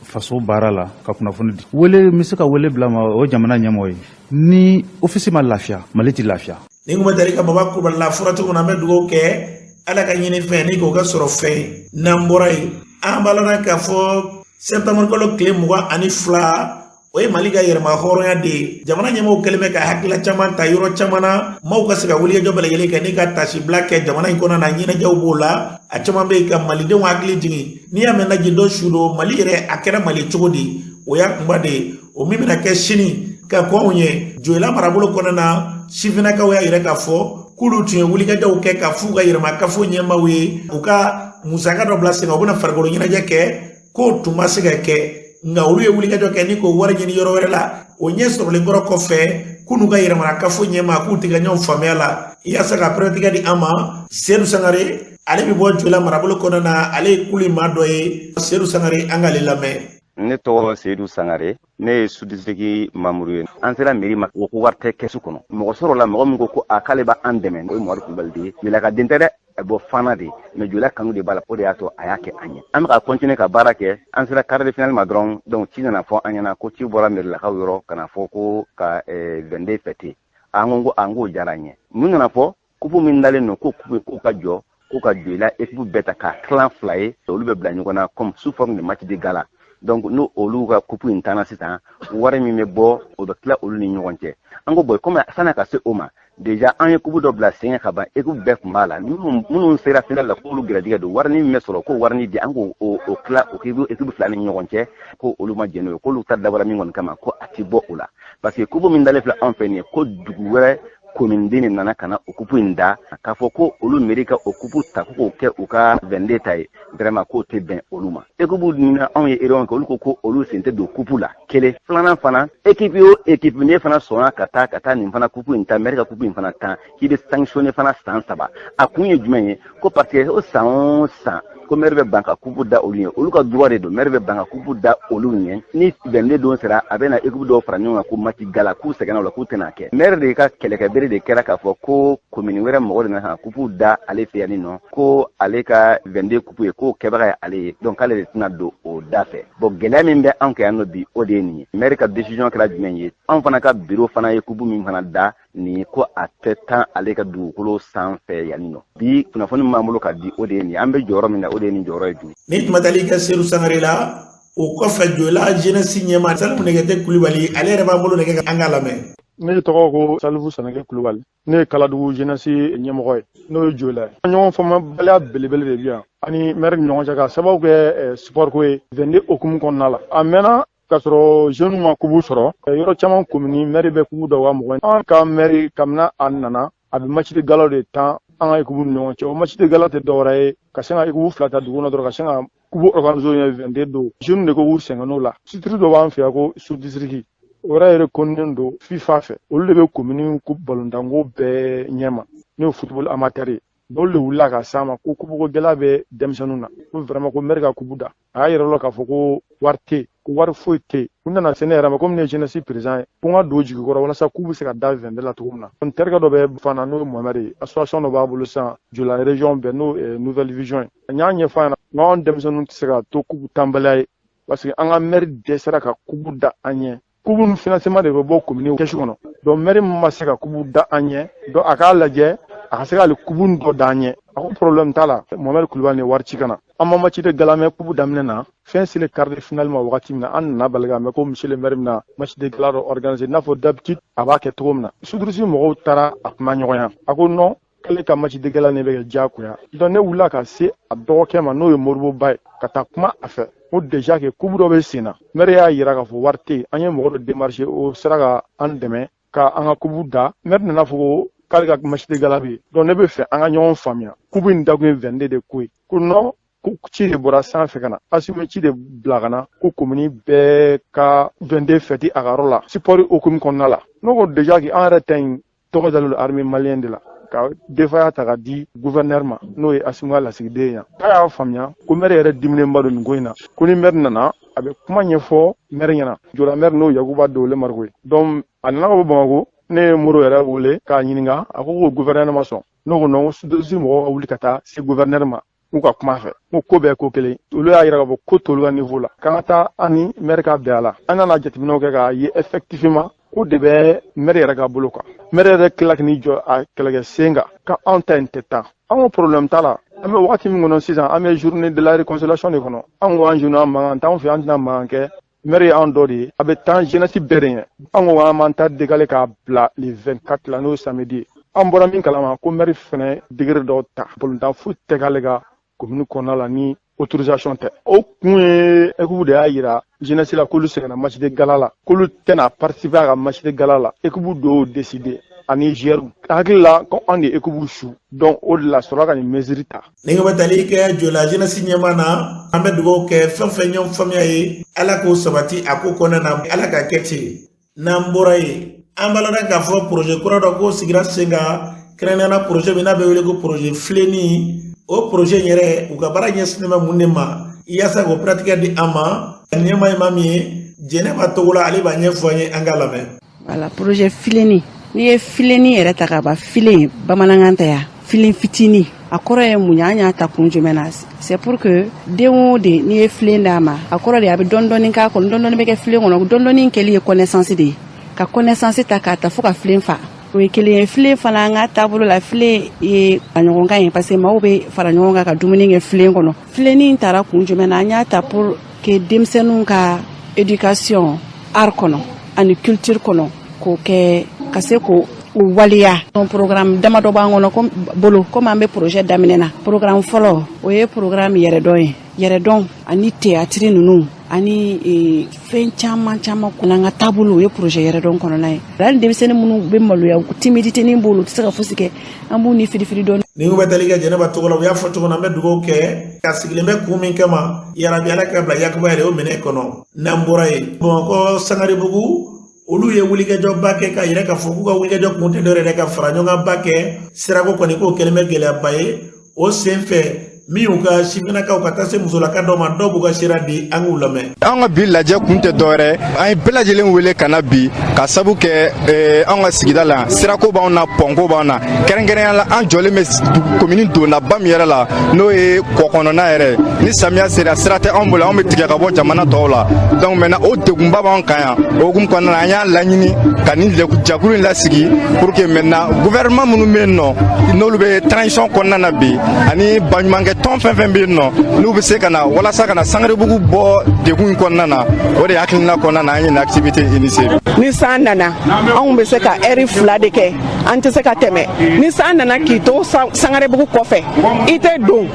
faso baara la ka kunnafoni di. Wele n bɛ se ka wele bila ma, o jamana ɲɛmɔgɔ ye, ni ofisi ma lafiya, Mali tɛ lafiya. Ni kun bɛ tali ka Baba Kulubali la fɔra cogo min na, an bɛ dugawu kɛ Ala ka ɲini fɛn ni k'o kɛ sɔrɔ fɛn. N'an bɔra yen, an b'a lɔn k'a fɔ septembre kalo tile 22, o ye Mali ka yɛrɛma hɔrɔnya de ye. Jamana ɲɛmɔgɔw kɛlen bɛ ka hakilila caman ta yɔrɔ caman na, maaw ka se ka wulikajɔ bɛɛ lajɛlen kɛ ni ka tasibila kɛ jamana in kɔnɔ na. Ɲɛnajɛw b'o la, a caman bɛ yen ka malidenw hakili jigin. N'i y'a mɛn naji dɔ su don, Mali yɛrɛ a kɛra Mali cogo di, o y'a kunba de ye. O min bɛna kɛ sini ka kɔn anw ye Joyila marabolo kɔnɔna na, sifinnakaw y'a yira k'a fɔ k'olu tun ye wulikajɔw kɛ ka f'u ka yɛrɛmakafo ɲɛmaaw ye, u ka musaka dɔ bila sen kan, u bɛna farikolo ɲɛnajɛ kɛ, k'o tun ma se ka kɛ. Nka olu ye wulikajɔ kɛ ni k'o wari ɲini yɔrɔ wɛrɛ la. O ɲɛ sɔrɔlen kɔrɔ kɔfɛ, k'u n'u ka yɛrɛmarakafo ɲɛmaa k'u tɛ ka ɲɔgɔn faamuya la. Yaasa ka pɛrɛntigɛ di an ma, Sedu Sangare, ale bɛ bɔ Joyila marabolo kɔnɔna na, ale ye kulu maa dɔ ye. Sedu Sangare, an k'ale lamɛn. Ne tɔgɔ Seyidu Sangare, ne ye sous-district membre ye. An sera mairie ma, o ko wari tɛ kɛsu kɔnɔ. Mɔgɔ sɔrɔ la, mɔgɔ min ko ko a k'ale b'an dɛmɛ, o ye Mamadu Kulubali de ye. Melaka den tɛ dɛ, a bɔ fana de, mais Joyila kanu de b'a la, o de y'a to a y'a kɛ an ye. An bɛ ka continuer ka baara kɛ, an sera quart de finale ma dɔrɔn, donc ci nana fɔ an ɲɛna ko ci bɔra mairilakaw yɔrɔ ka na fɔ ko ka 22 fêter. An ko an k'o diyara an ye. Mun nana fɔ? Coupe min dalen don ko coupe k'o ka jɔ, ko ka Joyila équipe bɛɛ ta k'a tilan fila ye, olu bɛ bila ɲɔgɔn na comme sous forme de match de gala. Donc n'o olu ka coupe in tanna sisan, wari min bɛ bɔ, o bɛ tila olu ni ɲɔgɔn cɛ. An ko bon, comme sanni ka se o ma, déjà an ye coupe dɔ bila sen kan ka ban, équipe bɛɛ tun b'a la. Minnu sera finale la, k'olu gɛrɛjɛgɛ don, wari min bɛ sɔrɔ, ko wari ni di, an k'o o tila o équipe fila ni ɲɔgɔn cɛ. Ko olu ma jɛn n'o ye, k'olu ta dabɔra min kɔni kama, ko a ti bɔ o la, parce que coupe min dalen filɛ anw fɛ nin ye, ko dugu wɛrɛ commune de nana ka na o coupe in da, k'a fɔ ko olu mairie ka o coupe ta ko k'o kɛ u ka 22 ta ye, vraiment k'o tɛ bɛn olu ma. Équipe ni anw ye réunion kɛ, olu ko ko olu sen tɛ don coupe la. Kelen filanan fana, équipe o équipe ne fana sɔnna ka taa nin fana coupe in ta, maire ka coupe in fana tan, k'i bɛ sanctionner fana san 3. A kun ye jumɛn ye? Ko parce que o san o san, ko maire bɛ ban ka coupe da olu ye, olu ka droit de don. Maire bɛ ban ka coupe da olu ɲɛ, ni 22 don sera, a bɛ na équipe dɔw fara ɲɔgɔn kan ko match gala, k'u sɛgɛnna o la, k'u tɛna kɛ. Maire de ka kɛlɛkɛbere de kɛra k'a fɔ ko commune wɛrɛ mɔgɔ de nana ka coupe da ale fɛ yan nɔ, ko ale ka 22 coupe ye, k'o kɛbaga ye ale ye, donc k'ale de tɛna don o da fɛ. Bon, gɛlɛya min bɛ anw kɛ yan nɔ bi, o de ye nin ye. Maire ka décision kɛra jumɛn ye? Anw fana ka bureau fana ye coupe min fana da nin ye, ko a tɛ tan ale ka dugukolo sanfɛ yan nɔ bi. Kunnafoni min b'an bolo ka di, o de ye nin ye. An bɛ jɔyɔrɔ min na, o de ye nin jɔyɔrɔ ye bi. Ni tun bɛ tali kɛ Sedu Sangare la, o kɔfɛ Joyila jeunesse ɲɛmaa Salifu Nɛgɛtɛ Kulubali, ale yɛrɛ b'an bolo nɛgɛ, an k'a lamɛn. Ne tɔgɔ ko Salifu Sanɛkɛ Kulubali, ne ye Kaladugu jeunesse ɲɛmɔgɔ ye, n'o ye Joyila ye. Ɲɔgɔn faamubaliya belebele de bi yan ani maire ni ɲɔgɔn cɛ, ka sababu kɛ sport ko ye 22 hukumu kɔnɔna la. A mɛnna k'a sɔrɔ jeunes ma coupe sɔrɔ yɔrɔ caman. Commune maire bɛ coupe dɔ wa mɔgɔ. An ka maire, kabini a nana, a bɛ match de gala de tan an ka équipe ni ɲɔgɔn cɛ. O match de gala tɛ dɔwɛrɛ ye ka sin ka équipe fila ta dugu kɔnɔ dɔrɔn, ka sin ka coupe organiser ɲɛ 22 don. Jeunes de ko k'u sɛgɛn la. Structure dɔ b'an fɛ yan ko sous district, o yɛrɛ reconnu don FIFA fɛ. Olu de bɛ commune balontanko bɛɛ ɲɛma, n'o ye football amateur ye. Olu de wulila ka s'an ma ko coupe ko gɛlɛya bɛ denmisɛnninw na, ko vraiment ko maire ka coupe da. A y'a yɛrɛ lɔ k'a fɔ ko wari tɛ yen, ko wari foyi tɛ yen. U nana se ne yɛrɛ ma, komi ne ye jeunesse président ye, ko n ka don jigi kɔrɔ walasa k'u bɛ se ka da 22 la cogo min na. N terikɛ dɔ bɛ fana, n'o ye Mohamɛd ye, association dɔ b'a bolo sisan Joyila région bɛɛ, n'o ye Nouvelle Vision ye. N y'a ɲɛfɔ a ɲɛna n k'anw denmisɛnninw tɛ se ka to coupe tanbaliya ye, parce que an ka maire dɛsɛra ka coupe da an ɲɛ. Coupe ninnu financement de bɛ bɔ commune kɛsu kɔnɔ. Donc maire min ma se ka coupe da an ɲɛ, donc a k'a lajɛ a ka se k'ale coupe dɔ d'an ɲɛ. A ko problème t'a la. Mohamɛd Kulubali ye wari ci ka na, an ma match de gala mɛn coupe daminɛ na. Fɛn selen quart de finale ma wagati min na, an nana bali k'a mɛn ko monsieur le maire bɛna match de gala dɔ organiser, i n'a fɔ d'habitude a b'a kɛ cogo min na. Sous-district mɔgɔw taara a kuma ɲɔgɔnya, a ko non, k'ale ka match de gala ne bɛ kɛ diyagoya. Donc ne wulila ka se a dɔgɔkɛ ma, n'o ye Moribo Ba ye, ka taa kuma a fɛ ko déjà que coupe dɔ bɛ sen na. Maire y'a yira k'a fɔ wari tɛ yen. An ye mɔgɔ dɔ démarcher, o sera ka an dɛmɛ ka an ka coupe da. Maire nana fɔ ko k'ale ka match de gala bɛ yen, donc ne bɛ fɛ an ka ɲɔgɔn faamuya, coupe in dakun ye 22 de ko ye. Ko non, ko ci de bɔra sanfɛ ka na, Asimi ci de bila ka na, ko komini bɛɛ ka 22 fêter a ka yɔrɔ la, sport hukumu kɔnɔna la. Ne ko déjà que an yɛrɛ ta in tɔgɔ dalen don armée malienne de la, ka DFA ta ka di gouverneur ma, n'o ye Asimi ka lasigiden ye yan. K'a y'a faamuya ko maire yɛrɛ diminenba don nin ko in na, ko ni maire nana, a bɛ kuma ɲɛfɔ maire ɲɛna. Jola maire, n'o Yakuba Dowole Mariko ye. Donc a nana ka bɔ Bamakɔ, ne ye Moro yɛrɛ wele k'a ɲininka, a ko ko gouverneur ma sɔn. Ne ko non, ko sous mɔgɔw ka wuli ka taa se gouverneur ma, k'u ka kuma fɛ, ko ko bɛɛ ko kelen. Olu y'a yira k'a fɔ ko t'olu ka niveau la, k'an ka taa an ni maire ka bɛn a la. An nana jateminɛw kɛ k'a ye effectivement ko de bɛ maire yɛrɛ ka bolo kan. Maire yɛrɛ tila k'i jɔ a kɛlɛkɛ sen kan ka anw ta in tɛ taa. An ko problème t'a la. An bɛ wagati min kɔnɔ sisan, an bɛ journée de la réconciliation de kɔnɔ. An ko an jeunes, an mankan t'anw fɛ, an tɛna mankan kɛ. Maire ye an dɔ de ye, a bɛ taa jeunesse bɛɛ de ɲɛ. An ko an b'an ta décaler k'a bila le 24 la, n'o ye samedi ye. An bɔra min kalama, ko maire fɛnɛ degré dɔw ta, balontan foyi tɛ k'ale ka commune kɔnɔna la ni autorisation tɛ. O kun ye équipe de y'a yira jeunesse la k'olu sɛgɛnna match de gala la, k'olu tɛna participer a ka match de gala la. Équipe dɔw décider ani joueur hakili la ko an de équipe su. Donc o de la sɔrɔ ka nin mesure ta. Ni bɛ tali kɛ Jola jeunesse ɲɛma na, an bɛ dugawu kɛ, fɛn fɛn ɲɔgɔn faamuya ye, Ala k'o sabati a ko kɔnɔna na, Ala ka kɛ ten. N'an bɔra yen, an b'a lɔn k'a fɔ projet kura dɔ k'o sigira sen kan, kɛrɛnkɛrɛnnenya projet min n'a bɛ wele ko projet filenni. O projet in yɛrɛ, u ka baara ɲɛsinnen bɛ mun de ma, yaasa k'o pratique di an ma? Ɲɛmaa ye maa min ye, Jɛnɛba Togola, ale b'a ɲɛfɔ an ye, an k'a lamɛn. Voilà, projet filenni. N'i ye filenni yɛrɛ ta ka ban, filen bamanankan tɛ ya, filen fitinin, a kɔrɔ ye mun ye? An y'a ta kun jumɛn na? C'est pour que den o den, n'i ye filen d'a ma, a kɔrɔ de a bɛ dɔɔni dɔɔni k'a kɔnɔ, dɔɔni dɔɔni bɛ kɛ filen kɔnɔ. Dɔɔni dɔɔni kɛli ye connaissance de ye, ka connaissance ta k'a ta fo ka filen fa. O ye kelen ye. Filen fana, an ka taabolo la, filen ye a ɲɔgɔn kan ye, parce que maaw bɛ fara ɲɔgɔn kan ka dumuni kɛ filen kɔnɔ. Filennin taara kun jumɛn na? An y'a ta pour que denmisɛnninw ka éducation art kɔnɔ ani culture kɔnɔ, k'o kɛ ka se k'o waleya. Programme damadɔ b'an kɔnɔ bolo, komi an bɛ projet daminɛ na. Programme fɔlɔ, o ye programme yɛrɛdɔn ye, yɛrɛdɔn ani théâtre ninnu ani fɛn caman caman kɔnɔ. An ka taabolo, o ye projet yɛrɛdɔn kɔnɔna ye. Hali denmisɛnnin minnu bɛ maloya, timidité b'olu, u tɛ se ka fosi kɛ, an b'u ni firifiri dɔɔni. Ni bɛ tali kɛ Jɛnɛba tɔgɔ la, u y'a fɔ cogo min na, an bɛ dugawu kɛ ka sigilen bɛ kun min kama, yarabi Ala ka bila Yakuba yɛrɛ o minɛ kɔnɔ. N'an bɔra yen, Bamakɔ Sangaribugu, olu ye wulikajɔba kɛ k'a yira k'a fɔ k'u ka wulikajɔ kun tɛ dɔwɛrɛ ye ka fara ɲɔgɔn kan ba kɛ. Sirako kɔni k'o kɛlen bɛ gɛlɛyaba ye. O sen fɛ, min y'u ka sifinnakaw ka taa se musolaka dɔw ma, dɔw b'u ka sira di, an k'u lamɛn. An ka bi lajɛ kun tɛ dɔwɛrɛ, an ye bɛɛ lajɛlen wele ka na bi ka sabu kɛ an ka sigida la, sirako b'anw na, pɔnko b'an na. Kɛrɛnkɛrɛnya la, an jɔlen bɛ komini dondaba min yɛrɛ la, n'o ye kɔ kɔnɔna yɛrɛ, ni samiya sera, sira tɛ anw bolo, anw bɛ tigɛ ka bɔ jamana tɔw la. Donc maintenant, o degunba b'an kan yan. O hukumu kɔnɔna na, an y'a laɲini ka nin jɛkulu in lasigi pour que maintenant gouvernement minnu bɛ yen nɔ, n'olu bɛ transition kɔnɔna na bi, ani baɲumankɛ tɔn fɛn fɛn bɛ yen nɔ, n'u bɛ se ka na walasa ka na Sangarebugu bɔ degun in kɔnɔna na. O de hakilina kɔnɔna na, an ye nin activité initier. Ni san nana, anw bɛ se ka ɛri 2 de kɛ, an tɛ se ka tɛmɛ. Ni san nana k'i to Sangarebugu kɔfɛ, i tɛ don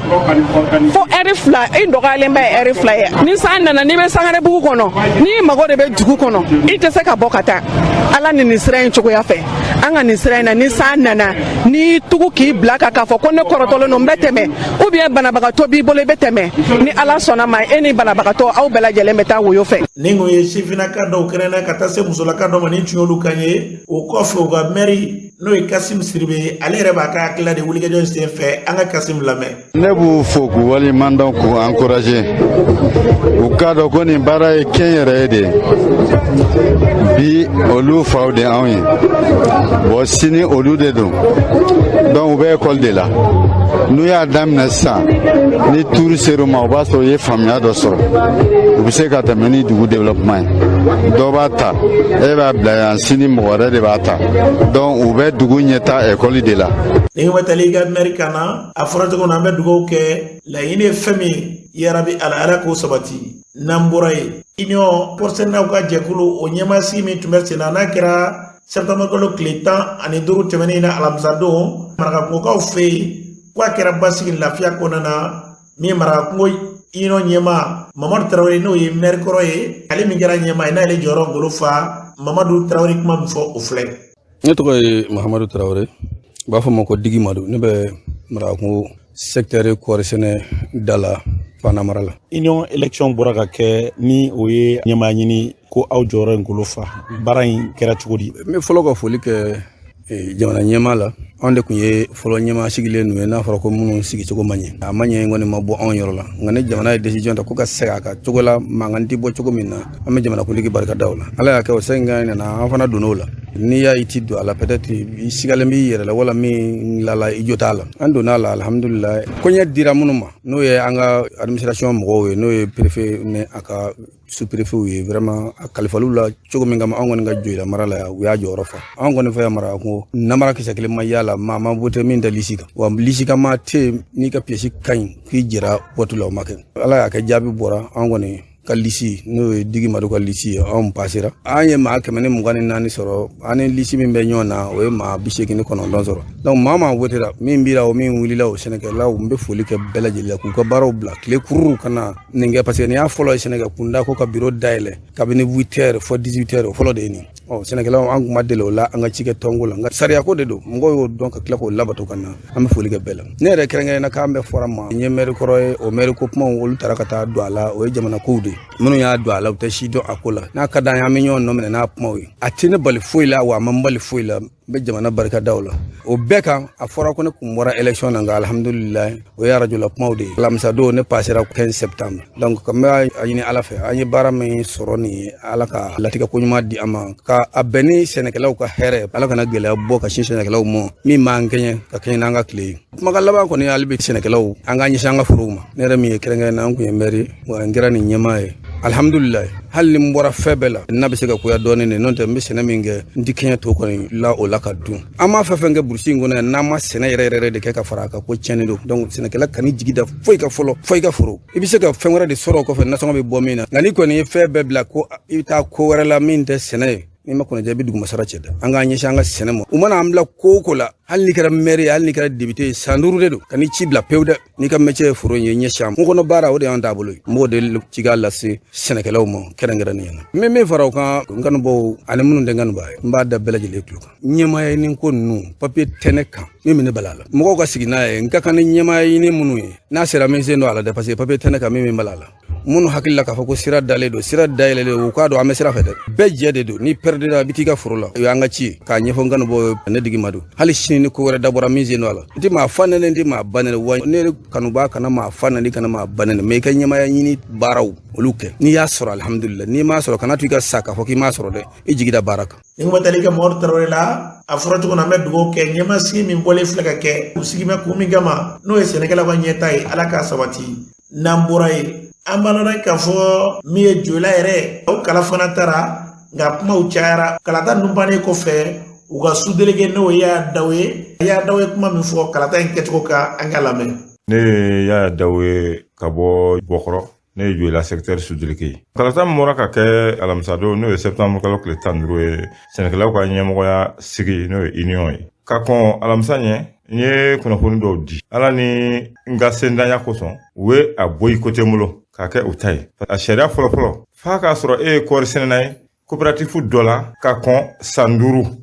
fo ɛri 2, i dɔgɔyalen bɛ ɛri 2 ye. Ni san nana, n'i bɛ Sangarebugu kɔnɔ, n'i mago de bɛ dugu kɔnɔ, i tɛ se ka bɔ ka taa. Ala ni nin sira in cogoya fɛ, an ka nin sira in na, ni san nana, n'i tugu k'i bila kan k'a fɔ ko ne kɔrɔtɔlen don, n bɛ tɛmɛ, ou bien banabagatɔ b'i bolo, i bɛ tɛmɛ, ni Ala sɔnna ma, e ni banabagatɔ, aw bɛɛ lajɛlen bɛ taa woyo fɛ. Ni kun ye sifinnaka dɔw kɛrɛnna ka taa se musolaka dɔ ma, ni tun y'olu kan ye. O kɔfɛ, u ka mɛri, n'o ye Kasim Siribe ye, ale yɛrɛ b'a ka hakilila de wulikajɔ in sen fɛ. An ka Kasim lamɛn. Ne b'u fo k'u waleɲuman dɔn, k'u encourager. U k'a dɔn ko nin baara ye kɛnyɛrɛye de ye. Bi, olu faw de anw ye, bon, sini olu de don. Donc u bɛ ekɔli de la, n'u y'a daminɛ sisan, ni tour ser'u ma, o b'a sɔrɔ u ye faamuya dɔ sɔrɔ, u bɛ se ka tɛmɛ ni dugu développement ye. Dɔ b'a ta, e b'a bila yan, sini mɔgɔ wɛrɛ de b'a ta. Donc u bɛ dugu ɲɛta ekɔli de la. Ni bɛ tali ka mɛri kan na, a fɔra cogo min na, an bɛ dugawu kɛ, laɲini ye fɛn min ye, yarabi Ala, Ala k'o sabati. N'an bɔra yen, union pɔrisɛnnaw ka jɛkulu, o ɲɛmaasigi min tun bɛ sen na, n'a kɛra Septembre kalo tile 15 tɛmɛnen na alamisadon Marakakungokaw fɛ yen ko a kɛra basigi lafiya kɔnɔna na. Min ye Marakakungo union ɲɛmaa Mamadu Tarawele, n'o ye maire kɔrɔ ye, ale min kɛra ɲɛmaa ye, n'ale jɔyɔrɔ ngolo fa, Mamadu Tarawele kuma min fɔ o filɛ. Ne tɔgɔ ye Mahamadu Tarawele, u b'a fɔ ma ko Digi Madu. Ne bɛ Marakakungo secteur kɔɔri sɛnɛ da la Fana mara la. Union élection bɔra ka kɛ, ni o ye ɲɛmaa ɲini ko aw jɔyɔrɔ in ngolo fa, baara in kɛra cogo di? N bɛ fɔlɔ ka foli kɛ jamana ɲɛmaa la. Anw de tun ye fɔlɔ ɲɛmaa sigilen ninnu ye, n'a fɔra ko minnu sigicogo ma ɲɛ, a ma ɲɛ kɔni ma bɔ anw yɔrɔ la. Nka ni jamana ye décision ta ko ka segin a ka cogo la, mankan tɛ bɔ cogo min na, an bɛ jamanakuntigi barika da o la. Ala y'a kɛ o segin nana, an fana donn'o la. N'i y'a ye i ti don a la, peut-être i sigalen b'i yɛrɛ la wala min lala i jo t'a la. An donna a la, alhamdulilayi. Koɲɛ dira minnu ma, n'o ye an ka administration mɔgɔw ye, n'o ye préfet ni a ka sous-préfet ye, vraiment a kalifaliw la cogo min kama, an kɔni ka Joyila mara la yan, u y'a jɔyɔrɔ fa. An kɔni fɛ yan Marakakungo, namara kisɛ kelen ma y'a la, maa ma voté min tɛ liste kan, wa liste kan maa tɛ yen n'i ka pièce ka ɲi k'i jɛra vote la, o ma kɛ. Ala y'a kɛ jaabi bɔra, an kɔni ka liste, n'o ye Digi Madu ka liste ye, anw pasera. An ye maa 124 sɔrɔ. An ni liste min bɛ ɲɔgɔn na, o ye maa 89 sɔrɔ. Donc maa votera min bira o min wulila, o sɛnɛkɛlaw, n bɛ foli kɛ bɛɛ lajɛlen la k'u ka baaraw bila tile kururu ka na nin kɛ, parce que nin y'a fɔlɔ ye sɛnɛkɛ kunda ko ka bureau dayɛlɛ kabini 8 heures fɔ 18 heures, o fɔlɔ de ye nin. Ɔ sɛnɛkɛlaw, an kun ma deli o la an ka cikɛ tɔnko la, nka sariya ko de don, mɔgɔw y'o dɔn ka tila k'o labato ka na. An bɛ foli kɛ bɛɛ la. Ne yɛrɛ kɛrɛnkɛrɛnnenya na, k'an bɛɛ fɔra ma, n ye maire kɔrɔ ye, o maire ko kumaw olu taara ka taa don a la, o ye jamana kow de ye. Minnu y'a don a la, u tɛ si dɔn a ko la. N'a ka d'an ye, an bɛ ɲɔgɔn nɔ minɛ n'a kumaw ye. A tɛ ne bali foyi la, wa a ma n bali foyi la. N bɛ jamana barika da o la. O bɛɛ kan, a fɔra ko ne kun bɔra élection na, nka alhamdulilayi, o ye arajo la kumaw de ye. Alamisa don ne passera 15 septembre. Donc n bɛ a ɲini Ala fɛ, an ye baara min sɔrɔ nin ye, Ala ka latigɛ ko ɲuman di an ma, ka a bɛn ni sɛnɛkɛlaw ka hɛrɛ. Ala kana gɛlɛya bɔ ka sin sɛnɛkɛlaw ma min b'an kɛɲɛ ka kɛɲɛ n'an ka tile ye. Kumakan laban kɔni, hali bi sɛnɛkɛlaw, an k'an ɲɛsin an ka forow ma. Ne yɛrɛ min ye kɛrɛnkɛrɛn na, an kun ye maire, wa n kɛra nin ɲɛmaa ye, alhamdulilayi. Hali ni n bɔra fɛn bɛɛ la, n'a bɛ se ka koya dɔɔnin de, n'o tɛ n bɛ sɛnɛ min kɛ, n ti kɛɲɛ to kɔni la o la ka dun. An m'a fɛn fɛn kɛ burusi in kɔnɔ yan, n'an ma sɛnɛ yɛrɛ yɛrɛ de kɛ ka fara a kan, ko tiɲɛni don. Donc sɛnɛkɛla kan'i jigi da foyi ka fɔlɔ fo i ka foro. I bɛ se ka fɛn wɛrɛ de sɔrɔ o kɔfɛ, nasɔngɔ bɛ bɔ min na. Nka n'i kɔni ye fɛn bɛɛ bila ko i bɛ taa ko wɛrɛ la min tɛ sɛnɛ ye, n'i ma kɔnɔja, i bɛ dugumasara cɛ da. An k'an ɲɛsin an ka sɛnɛ ma. U mana an bila ko o ko la, hali n'i kɛra maire ye, hali n'i kɛra député ye, san 5 de don, ka n'i ci bila pewu dɛ. N'i ka métier ye foro in ye, ɲɛsin a ma. Kungo kɔnɔ baara, o de y'an taabolo ye. N b'o de cikan lase sɛnɛkɛlaw ma kɛrɛnkɛrɛnnenya na. N bɛ min fara o kan, n kanubaaw ani minnu tɛ n kanubaa ye, n b'a da bɛɛ lajɛlen tulo kan. Ɲɛmaaya ɲini ko ninnu, papiye tɛ ne kan min bɛ ne bala la. Mɔgɔw ka sigi n'a ye, n ka kan ni ɲɛmaaya ɲini minnu ye, n'a sera min sen don a la dɛ, parce que papiye tɛ ne kan min bɛ n bala la. Minnu hakili la k'a fɔ ko sira dalen don, sira dayɛlɛlen don, u k'a dɔn an bɛ sira fɛ dɛ. Bɛɛ jɛ de don. N'i pɛrɛdila, i bɛ t'i ka foro la. O y'an ka ci ye k'a ɲɛfɔ n kanubaaw ye. Ne Digi Madu, hali sini ni ko wɛrɛ dabɔra min sen don a la, n tɛ maa fa nɛnɛ, n tɛ maa ba nɛnɛ, wa ne kanubaa kana maa fa nɛnɛ, kana maa ba nɛnɛ, mais i ka ɲɛmaaya ɲini baaraw olu kɛ. N'i y'a sɔrɔ, alhamdulillah. N'i m'a sɔrɔ, kana to i ka sa k'a fɔ k'i m'a sɔrɔ dɛ, i jigi da baara kan. Ni kuma tali kɛ Mamadu Tarawele la, a fɔra cogo min na, an bɛ dugawu kɛ ɲɛmasigi min bɔlen filɛ ka kɛ, u sigi bɛ kun min kama, n'o ye sɛnɛkɛlaw ka ɲɛta ye, Ala k'a sabati. N'an bɔra yen, an b'a lɔn k'a fɔ min ye Joyila yɛrɛ, o kala fana taara, nka kumaw cayara. Kalata ninnu bannen kɔfɛ, u ka sous-délégué, n'o ye Yaya Daw ye, Yaya Daw ye kuma min fɔ kalata in kɛcogo kan, an ka lamɛn. Ne ye Yaya Daw ye ka bɔ Bɔkɔrɔ. Ne ye Joyila secteur sous-délégué ye. Kalata min bɔra ka kɛ alamisadon, n'o ye septembre kalo tile 15 ye, sɛnɛkɛlaw ka ɲɛmɔgɔya sigi, n'o ye union ye, ka kɔn alamisa ɲɛ, n ye kunnafoni dɔw di. Ala ni n ka sendanya kosɔn, u ye a boycotté n bolo k'a kɛ u ta ye. A sariya fɔlɔfɔlɔ, f'a k'a sɔrɔ e ye kɔɔri sɛnɛna ye coopérative dɔ la ka kɔn san 5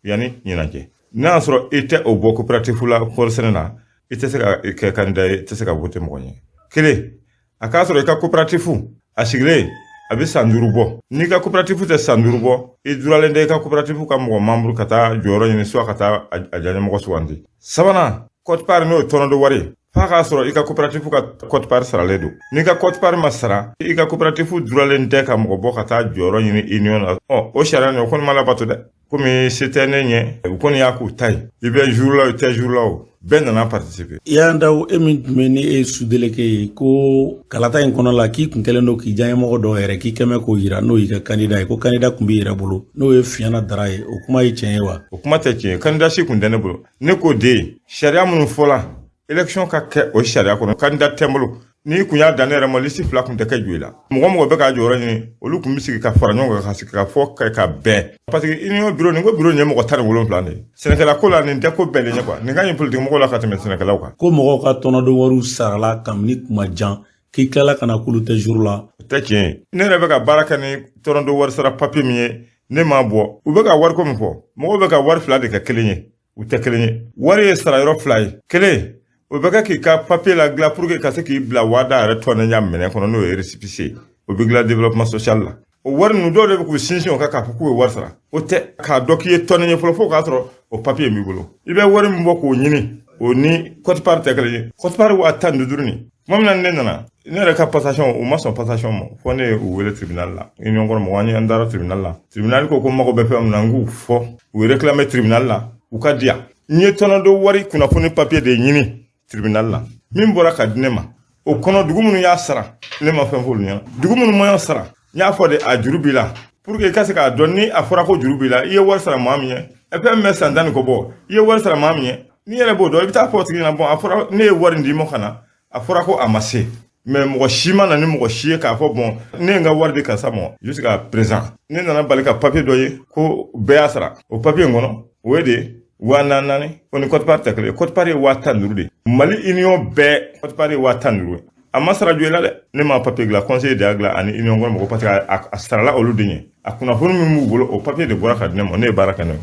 yanni ɲinan cɛ. N'a y'a sɔrɔ i tɛ o bɔ coopérative la kɔɔri sɛnɛ na, i tɛ se ka kɛ candidat ye, i tɛ se ka voter mɔgɔ ɲɛ. Kelen, a k'a sɔrɔ i ka coopérative a sigilen a bɛ san 5 bɔ. N'i ka coopérative tɛ san 5 bɔ, i duralen tɛ i ka coopérative ka mɔgɔ membre ka taa jɔyɔrɔ ɲini, soit ka taa a ɲɛmɔgɔ sugandi. Sabanan, quote-part, n'o ye tɔnɔdon wari ye, f'a k'a sɔrɔ i ka coopérative ka quote-part saralen don. N'i ka quote-part ma sara, i ka coopérative duralen tɛ ka mɔgɔ bɔ ka taa jɔyɔrɔ ɲini union na. Ɔ o sariya nin, o kɔni ma labato dɛ. Komi se tɛ ne ɲɛ, u kɔni y'a k'u ta ye. I bɛ jour la, i tɛ jour la, o bɛɛ nana participer. Yaya Daw, e min tun bɛ ni e ye sous-délégué ye, ko kalata in kɔnɔ la, k'i kun kɛlen don k'i diyaɲɛmɔgɔ dɔw yɛrɛ k'i kɛmɛ k'o yira, n'o y'i ka candidat ye, ko candidat kun b'i yɛrɛ bolo, n'o ye Fiyana Dara ye, o kuma ye tiɲɛ ye wa? O kuma tɛ tiɲɛ ye. Candidat si kun tɛ ne bolo. Ne ko de, sariya minnu fɔla, élection ka kɛ o sariya kɔnɔ, candidat tɛ n bolo. N'i kun y'a dan ne yɛrɛ ma, liste 2 kun tɛ kɛ Joyila. Mɔgɔ mɔgɔ bɛ k'a jɔyɔrɔ ɲini, olu kun bɛ sigi ka fara ɲɔgɔn kan ka sigi ka fɔ ka bɛn. Parce que union bureau nin ko bureau nin ye mɔgɔ 17 de ye. Sɛnɛkɛla ko la nin tɛ ko bɛnnen ye quoi. Nin ka ɲi politique mɔgɔw la ka tɛmɛ sɛnɛkɛlaw kan. Ko mɔgɔw ka tɔnɔdon wariw sarala kabini kuma jan, k'i tilala ka na k'olu tɛ jour la. O tɛ tiɲɛ ye. Ne yɛrɛ bɛ ka baara kɛ ni tɔnɔdon wari sara papier min ye, ne m'a bɔ. U bɛ ka wariko min fɔ, mɔgɔw bɛ ka wari 2 de kɛ kelen ye. U tɛ kelen ye. Wari ye sara yɔrɔ 2 ye. Kelen, o bɛ kɛ k'i ka papier la dilan pour que ka se k'i bila wada yɛrɛ tɔnɛnya minɛn kɔnɔ, n'o ye récépissé ye. O bɛ dilan développement social la. O wari ninnu dɔw de bɛ k'u sinsin o kan k'a fɔ k'u ye wari sara. O tɛ k'a dɔn k'i ye tɔnɛ ye fɔlɔ fo k'a sɔrɔ o papier b'i bolo. I bɛ wari min bɔ k'o ɲini, o ni quote-part tɛ kelen ye. Quote-part 15,000 nin. Tuma min na ne nana, ne yɛrɛ ka passation, u ma sɔn passation ma, fo ne ye u wele tribunal la. Union kɔnɔ mɔgɔ an taara tribunal la. Tribunal ko ko mago bɛ fɛn min na, n k'u fɔ. U ye réclamer tribunal la, u ka di yan. N ye tɔnɔdon wari kunnafoni papier de ɲini tribunal la. Min bɔra ka di ne ma, o kɔnɔ dugu minnu y'a sara, ne ma fɛn f'olu ɲɛna. Dugu minnu ma sara, n y'a fɔ de a juru b'i la. Pour que i ka se k'a dɔn ni a fɔra ko juru b'i la, i ye wari sara maa min ye, fɛn min bɛ san 10 ni kɔ bɔ, i ye wari sara maa min ye, n'i yɛrɛ b'o dɔn, i bɛ taa fɔ o tigi ɲɛna, bon a fɔra ne ye wari d'i ma ka na, a fɔra ko a ma se. Mais mɔgɔ si ma na ni mɔgɔ si ye k'a fɔ bon ne ye n ka wari di karisa ma jusqu'à présent. Ne nana bali ka papier dɔ ye ko bɛɛ y'a sara. O papier in kɔnɔ, o ye de 4,000, o ni quote-part tɛ kelen ye. Quote-part ye 15,000 de ye. Mali union bɛɛ quote-part ye 15,000 ye. A ma sara Joyila dɛ. Ne ma papier dilan, conseiller de y'a dilan ani union kɔnɔ mɔgɔ, parce que a sarala olu de ɲɛ. A kunnafoni min b'u bolo, o papier de bɔra ka di ne ma, ne ye baara kɛ n'o ye.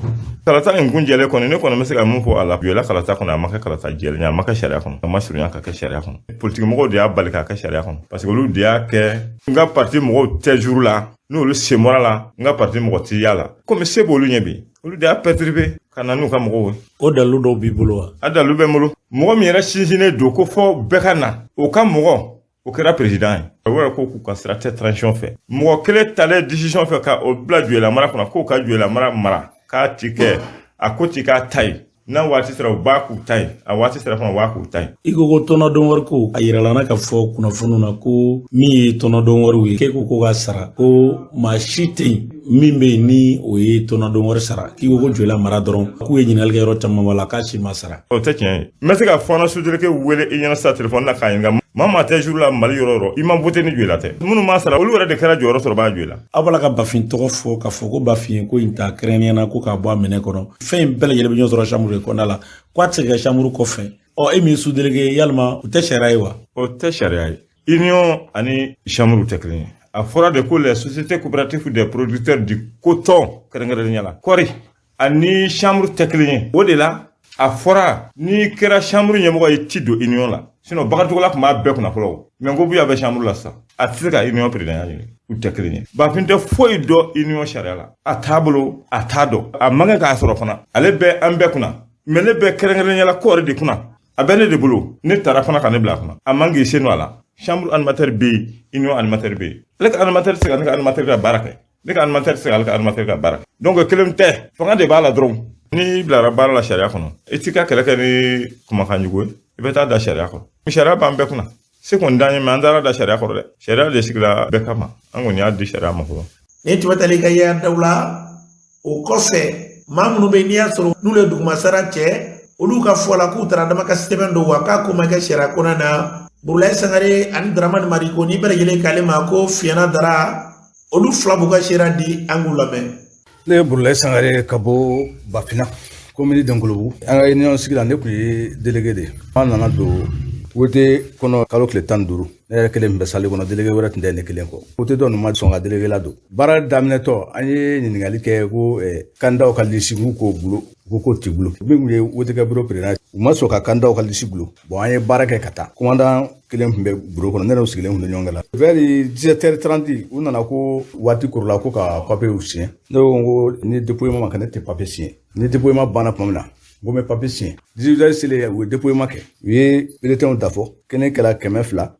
Kalata in kun jɛlen kɔni, ne kɔni bɛ se ka mun fɔ a la, Joyila kalata kɔnɔ, a ma kɛ kalata jɛlen ye, a ma kɛ sariya kɔnɔ, a ma surunya ka kɛ sariya kɔnɔ. Politique mɔgɔw de y'a bali k'a kɛ sariya kɔnɔ, parce que olu de y'a kɛ. N ka parti mɔgɔw tɛ jour la, n'olu sen bɔra la, n ka parti mɔgɔ tɛ y'a la. Komi se b'olu ɲɛ bi, olu de y'a perturber ka na n'u ka mɔgɔw ye. O dalilu dɔw b'i bolo wa? A dalilu bɛ n bolo. Mɔgɔ min yɛrɛ sinsinnen don ko fɔ bɛɛ ka na, o ka mɔgɔ, o kɛra président ye. O yɛrɛ ko k'u ka sira tɛ transition fɛ. Mɔgɔ kelen talen décision fɛ ka o bila Joyila mara kɔnɔ, k'o ka Joyila mara mara, k'a ti kɛ, a ko ti k'a ta ye. N'a waati sera, u b'a k'u ta ye, a waati sera fana, u b'a k'u ta ye. I ko ko tɔnɔdon wari ko, a yirala na ka fɔ kunnafoniw na ko min ye tɔnɔdon wariw ye, k'e ko ko ka sara, ko maa si tɛ yen min bɛ yen ni o ye tɔnɔdon wari sara. K'i ko ko Joyila mara dɔrɔn, k'u ye ɲininkali kɛ yɔrɔ caman ba la, k'a si ma sara. O tɛ tiɲɛ ye. N bɛ se ka fɔɔnɔ sous-délégué wele i ɲɛna sisan téléphone na k'a ɲininka. Maa tɛ jour la Mali yɔrɔ yɔrɔ, i ma voté ni Joyila tɛ. Minnu m'a sara, olu yɛrɛ de kɛra jɔyɔrɔ sɔrɔ b'a Joyila. Aw b'a la ka Bafin tɔgɔ fɔ k'a fɔ ko Bafin ye ko in ta kɛrɛnkɛrɛnnenya la ko k'a bɔ a minɛ kɔnɔ. Fɛn in bɛɛ lajɛlen bɛ ɲɔgɔn sɔrɔ chambre de kɔnɔna la, k'a tɛ se ka kɛ chambre kɔfɛ. Ɔ e min ye sous-délégué, yalima o tɛ sariya ye wa? O tɛ sariya ye. Union ani chambre tɛ kelen ye. A fɔra de ko les sociétés coopératives des producteurs du coton, kɛrɛnkɛrɛnnenya la kɔɔri, ani chambre tɛ kelen ye. O de la a fɔra n'i kɛra chambre ɲɛmɔgɔ ye, ti don union la. Sinon Bakarijola tun b'a bɛɛ kunna fɔlɔ. Mais n ko Buya bɛ chambre la sisan, a tɛ se ka union président ɲini. U tɛ kelen ye. Bafin tɛ foyi dɔn union sariya la. A t'a bolo, a t'a dɔn. A man kan k'a sɔrɔ fana. Ale bɛ an bɛɛ kunna. Mais ne bɛ kɛrɛnkɛrɛnnenya la kɔɔri de kunna. A bɛ ne de bolo. Ne taara fana ka ne bila a kunna. A man k'i sen don a la. Chambre animateur bɛ yen, union animateur bɛ yen. Ale ka animateur tɛ se ka ne ka animateur ka baara kɛ. Ne ka animateur tɛ se k'ale ka animateur ka baara kɛ. Donc kelen tɛ, fanga de b'a la dɔrɔn. N'i bilara baara la sariya kɔnɔ, i t'i ka kɛlɛ kɛ ni kumakan jugu ye, i bɛ taa da sariya kɔrɔ. Sariya b'an bɛɛ kunna. Se kɔni d'an ye, mais an taara da sariya kɔrɔ dɛ. Sariya de sigila bɛɛ kama. An kɔni y'a di sariya ma fɔlɔ. Ni tun bɛ tali ka y'a daw la, o kɔfɛ maa minnu bɛ yen n'i y'a sɔrɔ n'olu ye dugumasara cɛ, olu ka fɔ la k'u taara dama ka sɛbɛn don wa k'a ko ma kɛ sariya kɔnɔna na. Burulayi Sangare ani Daramani Mariko, ni bɛɛ lajɛlen k'ale ma ko Fiyana Dara, olu fila b'u ka seereya di, an k'u lamɛn. Ne ye Burulayi Sangare ka bɔ Bafina, commune Denkolobugu. An ka union sigi la, ne tun ye délégué de ye. An nana don wote kɔnɔ kalo tile 15, ne yɛrɛ kelen tun bɛ salle kɔnɔ, délégué wɛrɛ tun tɛ ne kelen kɔ. Wote dɔ ninnu ma sɔn ka délégué ladon. Baara daminɛtɔ, an ye ɲininkali kɛ ko candidatw ka liste k'u k'o bolo, u ko k'o t'i bolo. Min tun ye wote kɛ bureau président, u ma sɔn ka candidatw ka liste bolo. Bon, an ye baara kɛ ka taa. Commandant kelen tun bɛ bureau kɔnɔ, ne yɛrɛ sigilen tun bɛ ɲɔgɔn kɛ la. Vers 17h30, u nana ko waati korola ko ka papier signer. Ne ko ko ni dépouillement ma kɛ, ne tɛ papier signer. Ni dépouillement banna tuma min na, n ko n bɛ papier signer. 18h selen, u ye dépouillement kɛ. U ye bulletin da fɔ. Kelen kɛra 266,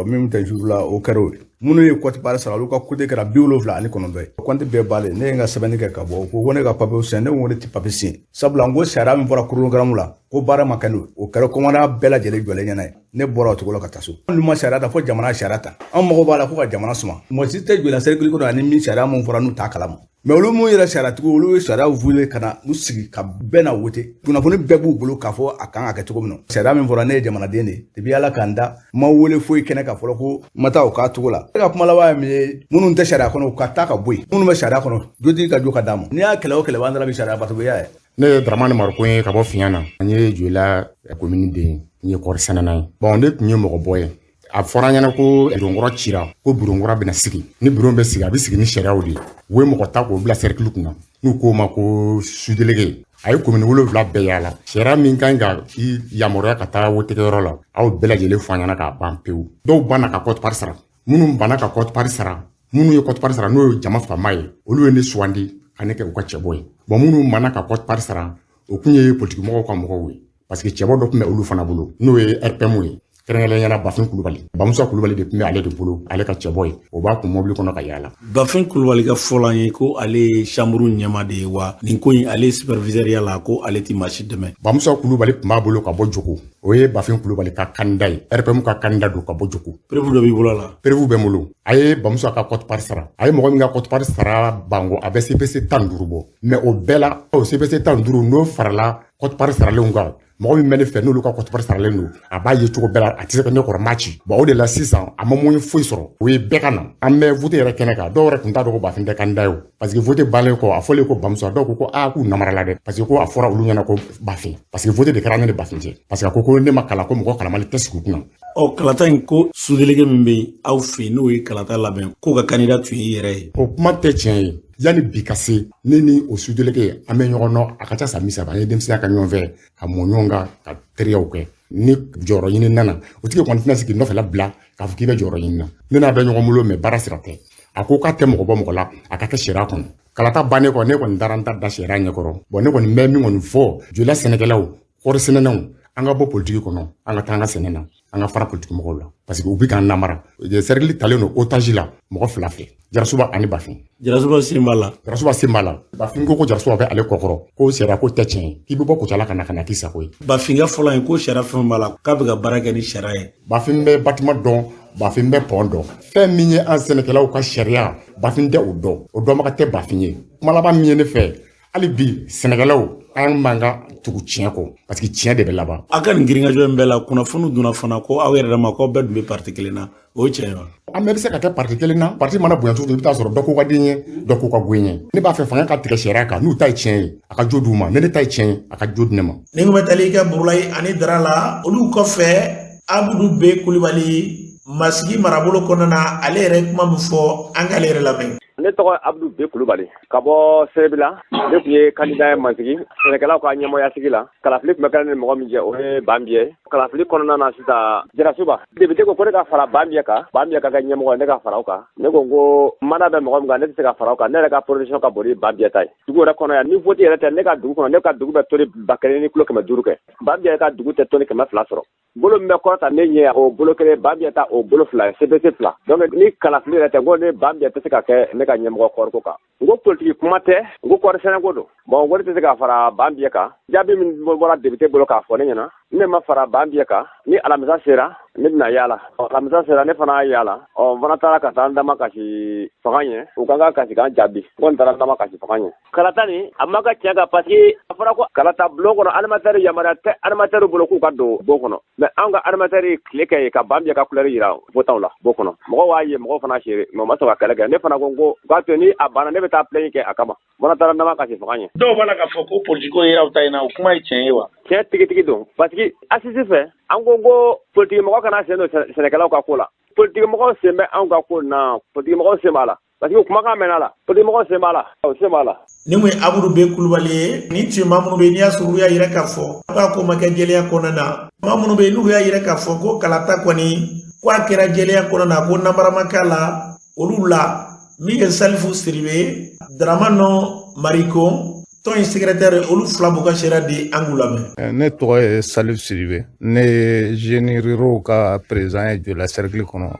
min tɛ jour la, o kɛra o ye. Minnu ye quote-part sara, olu ka cote kɛra 79 ye. Compte bɛɛ balen, ne ye n ka sɛbɛnni kɛ ka bɔ. U ko ko ne ka papier signer, ne ko ne tɛ papier signer. Sabula n ko sariya min fɔra chronogramme la, ko baara ma kɛ n'o ye. O kɛra commandant bɛɛ lajɛlen jɔlen ɲɛna ye. Ne bɔra o cogo la ka taa so. N'u ma sariya ta, fo jamana sariya ta. An mago b'a la ko ka jamana suma. Mɔgɔ si tɛ Joyila cercle kɔnɔ ani min sariya mun fɔra n'u t'a kalama. Mais olu mun yɛrɛ sariyatigiw, olu ye sariyaw wele ka na u sigi ka bɛɛ na wote. Kunnafoni bɛɛ b'u bolo k'a fɔ a kan ka kɛ cogo min na. Sariya min fɔra, ne ye jamanaden de ye. Depuis Ala k'an da, n ma wele foyi kɛnɛ ka fɔlɔ ko n ma taa o k'a cogo la. Ne ka kuma laban ye min ye, minnu tɛ sariya kɔnɔ, u ka taa ka bɔ yen. Minnu bɛ sariya kɔnɔ, jotigi ka jo ka d'a ma. N'i y'a kɛlɛ o kɛlɛ, b'an dara bi sariya bato ya ye. Ne ye Dramani Mariko ye ka bɔ Fiɲɛ na. N ye Joyila komini den ye, n ye kɔɔri sɛnɛna ye. Bon, ne tun ye mɔgɔ bɔ ye. A fɔra an ɲɛna ko bureau cira, ko bureau kura bɛna sigi. Ni bureau bɛ sigi, a bɛ sigi ni sariyaw de ye. U ye mɔgɔ ta k'o bila cercle kunna, n'u k'o ma ko sous-délégué. A ye commune 7 bɛɛ yaala. Sariya min kan ka i yamaruya ka taa wotekɛyɔrɔ la, aw bɛɛ lajɛlen fɔ an ɲɛna k'a ban pewu. Dɔw banna ka quote-part sara. Minnu banna ka quote-part sara, minnu ye quote-part sara, n'o ye jama fanba ye, olu ye ne sugandi ka ne kɛ u ka cɛbɔ ye. Bon, minnu banna ka quote-part sara, o kun ye politikimɔgɔw ka mɔgɔw ye. Parce que cɛbɔ dɔ tun bɛ olu fana bolo, n'o ye RPM ye. Kɛrɛnkɛrɛnnenya la, Bafin Kulubali, Bamusa Kulubali de tun bɛ ale de bolo, ale ka cɛbɔ ye. O b'a kun mobili kɔnɔ ka yaala. Bafin Kulubali ka fɔlɔ an ye ko ale ye chambre ɲɛma de ye, wa nin ko in ale ye superviseur ya la, ko ale ti maa si dɛmɛ. Bamusa Kulubali tun b'a bolo ka bɔ Jogo. O ye Bafin Kulubali ka candidat ye, RPM ka candidat don ka bɔ Jogo. Preuve dɔ b'i bolo la? Preuve bɛ n bolo. A ye Bamusa ka quote-part sara. A ye mɔgɔ min ka quote-part sara Bango, a bɛ CPC 15 bɔ. Mais o bɛɛ la, o CPC 15 n'o farala quote-part saralenw kan, mɔgɔ min bɛ ne fɛ, n'olu ka quote-part saralen don, a b'a ye cogo bɛɛ la, a tɛ se ka ne kɔrɔ maa ci. Bon, o de la sisan a ma moyen foyi sɔrɔ. O ye bɛɛ ka na, an bɛ vote yɛrɛ kɛnɛ kan. Dɔw yɛrɛ tun t'a dɔn ko Bafin tɛ candidat ye o, parce que vote bannen kɔ, a fɔlen ko Bamusa, dɔw ko ko aa, k'u namarala dɛ, parce que ko a fɔra olu ɲɛna ko Bafin, parce que vote de kɛra ne ni Bafin cɛ, parce que a ko ko ne ma kalan, ko mɔgɔ kalamali tɛ sigi u kunna. Ɔ, kalata in ko sous-délégué min bɛ yen aw fɛ yen, n'o ye kalata labɛn, k'o ka candidat tun y'i yɛrɛ ye. O kuma tɛ tiɲɛ ye. Yanni bi ka se, ne ni o sous-délégué, an bɛ ɲɔgɔn dɔn, a ka ca san 30. An ye denmisɛnya ka ɲɔgɔn fɛ, ka mɔ ɲɔgɔn kan, ka teriyaw kɛ. Ni jɔyɔrɔ ɲini nana, o tigi kɔni tɛna sigi nɔfɛ la bila k'a fɔ k'i bɛ jɔyɔrɔ ɲini na. Ne n'a bɛ ɲɔgɔn bolo, mais baara sira tɛ. A ko k'a tɛ mɔgɔ bɔ mɔgɔ la, a ka kɛ sariya kɔnɔ. Kalata bannen kɔ, ne kɔni taara n ta da sariya ɲɛkɔrɔ. Bon, ne kɔni bɛ min kɔni fɔ Joyila sɛnɛkɛlaw, kɔɔri sɛnɛnaw, an ka bɔ politiki kɔnɔ, an ka taa an ka sɛnɛ na, an ka fara politiki mɔgɔw la, parce que u bɛ k'an namara. Cercle talen don otage la mɔgɔ 2 fɛ, Jarasuba ani Bafin. Jarasuba sen b'a la. Jarasuba sen b'a la. Bafin ko Jarasuba bɛ ale kɔkɔrɔ, ko sariya ko tɛ tiɲɛ ye, k'i bɛ bɔ Kucala ka na ka na k'i sago ye. Bafin ka fɔlɔ ye ko sariya fɛn b'a la, k'a bɛ ka baara kɛ ni sariya ye. Bafin bɛ bâtiment dɔn, Bafin bɛ pont dɔn. Fɛn min ye an sɛnɛkɛlaw ka sariya, Bafin tɛ o dɔn, o dɔnbaga tɛ Bafin ye. Kuma laban min ye ne fɛ, hali bi sɛnɛkɛlaw, an man ka tugu tiɲɛ kɔ, parce que tiɲɛ de bɛ laban. Aw ka nin girinkajɔ in bɛɛ la, kunnafoni donna fana ko aw yɛrɛ dama k'aw bɛɛ tun bɛ parti kelen na, o ye tiɲɛ ye wa? An bɛɛ bɛ se ka kɛ parti kelen na. Parti mana bonya cogo cogo, i bɛ taa sɔrɔ dɔ ko ka di n ye, dɔ ko ka go n ye. Ne b'a fɛ fanga ka tigɛ sariya kan. N'u ta ye tiɲɛ ye, a ka jo d'u ma. Ne ta ye tiɲɛ ye, a ka jo di ne ma. Ni kun bɛ tali kɛ Burulayi ani Dara la, olu kɔfɛ, Abudu B Kulubali, Masigi marabolo kɔnɔna na, ale yɛrɛ kuma min fɔ, an k'ale yɛrɛ lamɛn. Ne tɔgɔ Abudu B Kulubali ka bɔ Serebila. Ne tun ye candidat ye Masigi sɛnɛkɛlaw ka ɲɛmɔgɔya sigi la. Kalafili tun bɛ kɛ ne ni mɔgɔ min cɛ, o ye Banbiye. Kalafili kɔnɔna na sisan, Jarasuba député ko ko ne ka fara Banbiye kan, Banbiye ka kɛ ɲɛmɔgɔ ye, ne ka fara o kan. Ne ko ko mana bɛ mɔgɔ min kan, ne tɛ se ka fara o kan. Ne yɛrɛ ka production ka bon ni Banbiye ta ye. Dugu yɛrɛ kɔnɔ yan, ni vote yɛrɛ tɛ, ne ka dugu kɔnɔ, ne ka dugu bɛ tonne 1500 kɛ. Banbiye ka dugu tɛ tonne 200 sɔrɔ. Bolo min bɛ kɔrɔta ne ɲɛ, o bolo kelen, Banbiye ta o bolo 2 ye, CPC 2. Donc ni kalafili yɛrɛ tɛ, n ko ne Banbiye tɛ se ka kɛ ne ka ɲɛmɔgɔ kɔɔriko kan. N ko politiki kuma tɛ, n ko kɔɔri sɛnɛko don. Bon, n ko ne tɛ se ka fara Banbiye kan. Jaabi min bɔra député bolo k'a fɔ ne ɲɛna, ne ma fara Banbiye kan. Ni alamisa sera, ne bɛna yaala. Alamisa sera, ne fana y'a yaala. Ɔ, n fana taara ka taa n dama kasi fanga ɲɛ. U kan ka kasi k'an jaabi. N kɔni taara n dama kasi fanga ɲɛ. Kalata nin, a ma ka tiɲɛ kan, parce que a fɔra ko kalata bulon kɔnɔ, animateur yamaruya tɛ animateur bolo k'u ka don bon kɔnɔ. Mais anw ka animateur ye tile kɛ yen ka Banbiye ka couleur yira votant la bon kɔnɔ. Mɔgɔw b'a ye, mɔgɔw fana seere, mais u ma sɔn ka kɛlɛ kɛ. Ne fana ko n ko k'a to ni a banna, ne bɛ taa plainte kɛ a kama. N fana taara n dama kasi fanga ɲɛ. Dɔw b'a la k'a fɔ ko politique ko yera aw ta in na, o kuma ye tiɲɛ ye wa? Tiɲɛ tigitigi don, parce que assise fɛ, an ko ko politique mɔgɔ kana sen don sɛnɛkɛlaw ka ko la. Politique mɔgɔw sen bɛ anw ka ko na, politique mɔgɔw sen b'a la. Parce que kumakan mɛnna la, politique mɔgɔw sen b'a la, o sen b'a la. Ni mun ye Abudu B Kulubali ye, nin tun ye maa minnu bɛ yen, n'i y'a sɔrɔ olu y'a yira k'a fɔ k'a ko ma kɛ jɛlenya kɔnɔna na. Maa minnu bɛ yen, n'olu y'a yira k'a fɔ ko kalata kɔni ko a kɛra jɛlenya kɔnɔna na, ko namara ma k'a la, olu la min ye Salifu Siribe, Dramane Mariko, tɔn in secrétaire, olu 2 b'u ka sariya di, an k'u lamɛn. Ne tɔgɔ ye Salifu Siribe, ne ye jeunes ruraux ka président ye Joyila cercle kɔnɔ,